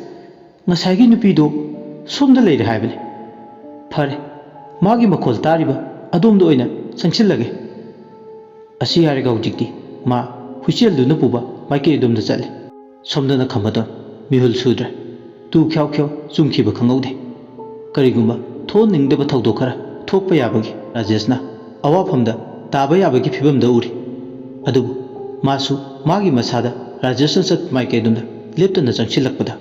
ꯉꯁꯥꯏꯒꯤ ꯅꯨꯄꯤꯗꯣ ꯁꯣꯝꯗ ꯂꯩꯔꯦ ꯍꯥꯏꯕꯅꯤ꯫ ꯐꯔꯦ, ꯃꯥꯒꯤ ꯃꯈꯣꯜ ꯇꯥꯔꯤꯕ ꯑꯗꯣꯝꯗ ꯑꯣꯏꯅ ꯆꯪꯁꯤꯜꯂꯒꯦ"꯫ ꯑꯁꯤ ꯍꯥꯏꯔꯒ ꯍꯧꯖꯤꯛꯇꯤ ꯃꯥ ꯍꯨꯏꯆꯦꯜꯗꯨꯅ ꯄꯨꯕ ꯃꯥꯏꯀꯩ ꯑꯗꯣꯝꯗ ꯆꯠꯂꯦ꯫ ꯁꯣꯝꯗꯅ ꯈꯝꯕꯗꯣꯟ ꯃꯤꯍꯨꯜ ꯁꯨꯗ꯭ꯔꯦ꯫ ꯇꯨ ꯈ꯭ꯌꯥꯎ ꯈ꯭ꯌꯥꯎ ꯆꯨꯝꯈꯤꯕ ꯈꯪꯍꯧꯗꯦ꯫ ꯀꯔꯤꯒꯨꯝꯕ ꯊꯣꯛꯍꯟꯅꯤꯡꯗꯕ ꯊꯧꯗꯣꯛ ꯈꯔ ꯊꯣꯛꯄ ꯌꯥꯕꯒꯤ ꯔꯥꯖꯦꯁꯅ ꯑꯋꯥꯐꯝꯗ ꯇꯥꯕ ꯌꯥꯕꯒꯤ ꯐꯤꯕꯝꯗ ꯎꯔꯤ꯫ ꯑꯗꯨꯕꯨ ꯃꯥꯁꯨ ꯃꯥꯒꯤ ꯃꯁꯥꯗ ꯔꯥꯖꯦꯁꯅ ꯆꯠꯄ ꯃꯥꯏꯀꯩꯗꯨꯅ ꯂꯦꯞꯇꯅ ꯆꯪꯁꯤꯜꯂꯛꯄꯗ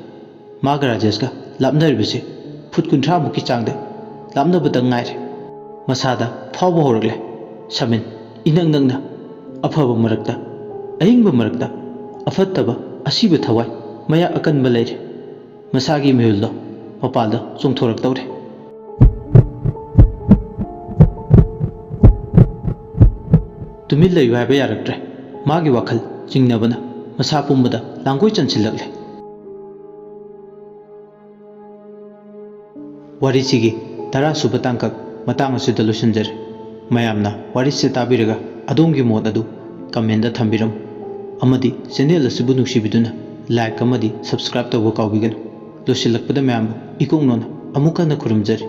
ꯃꯥꯒ ꯔꯥꯖꯦꯁꯀ ꯂꯥꯞꯅꯔꯤꯕꯁꯦ ꯐꯨꯠ ꯀꯨꯟꯊ꯭ꯔꯥꯃꯨꯛꯀꯤ ꯆꯥꯡꯗ ꯂꯥꯞꯅꯕꯗ ꯉꯥꯏꯔꯦ꯫ ꯃꯁꯥꯗ ꯐꯥꯎꯕ ꯍꯧꯔꯛꯂꯦ꯫ ꯁꯃꯤꯟ, ꯏꯅꯛ ꯅꯛꯅ, ꯑꯐꯕ ꯃꯔꯛꯇ, ꯑꯏꯪꯕ ꯃꯔꯛꯇ, ꯑꯐꯠꯇꯕ, ꯑꯁꯤꯕ ꯊꯋꯥꯏ, ꯃꯌꯥꯛ ꯑꯀꯟꯕ ꯂꯩꯔꯦ꯫ ꯃꯁꯥꯒꯤ ꯃꯤꯍꯨꯜꯗꯣ ꯃꯄꯥꯜꯗ ꯆꯣꯡꯊꯣꯔꯛꯇꯧꯔꯦ꯫ ꯇꯨꯃꯤꯟ ꯂꯩꯌꯨ ꯍꯥꯏꯕ ꯌꯥꯔꯛꯇ꯭ꯔꯦ꯫ ꯃꯥꯒꯤ ꯋꯥꯈꯜ ꯆꯤꯡꯅꯕꯅ ꯃꯁꯥ ꯄꯨꯝꯕꯗ ꯂꯥꯡꯒꯣꯏ ꯆꯟꯁꯤꯜꯂꯛꯂꯦ꯫ ꯋꯥꯔꯤꯁꯤꯒꯤ ꯇꯔꯥ ꯁꯨꯕ ꯇꯥꯡꯀꯛ ꯃꯇꯥꯡ ꯑꯁꯤꯗ ꯂꯣꯏꯁꯤꯟꯖꯔꯦ꯫ ꯃꯌꯥꯝꯅ ꯋꯥꯔꯤꯁꯤ ꯇꯥꯕꯤꯔꯒ ꯑꯗꯣꯝꯒꯤ ꯃꯣꯠ ꯑꯗꯨ comment ꯊꯝꯕꯤꯔꯝꯃꯨ꯫ ꯑꯃꯗꯤ channel ꯑꯁꯤꯕꯨ ꯅꯨꯡꯁꯤꯕꯤꯗꯨꯅ like ꯑꯃꯗꯤ subscribe ꯇꯧꯕ ꯀꯥꯎꯕꯤꯒꯅꯨ꯫ ꯂꯣꯏꯁꯤꯜꯂꯛꯄꯗ ꯃꯌꯥꯝꯕꯨ ꯏꯀꯣꯛꯅꯣꯅ ꯑꯃꯨꯛ ꯍꯟꯅ ꯈꯨꯔꯨꯝꯖꯔꯤ꯫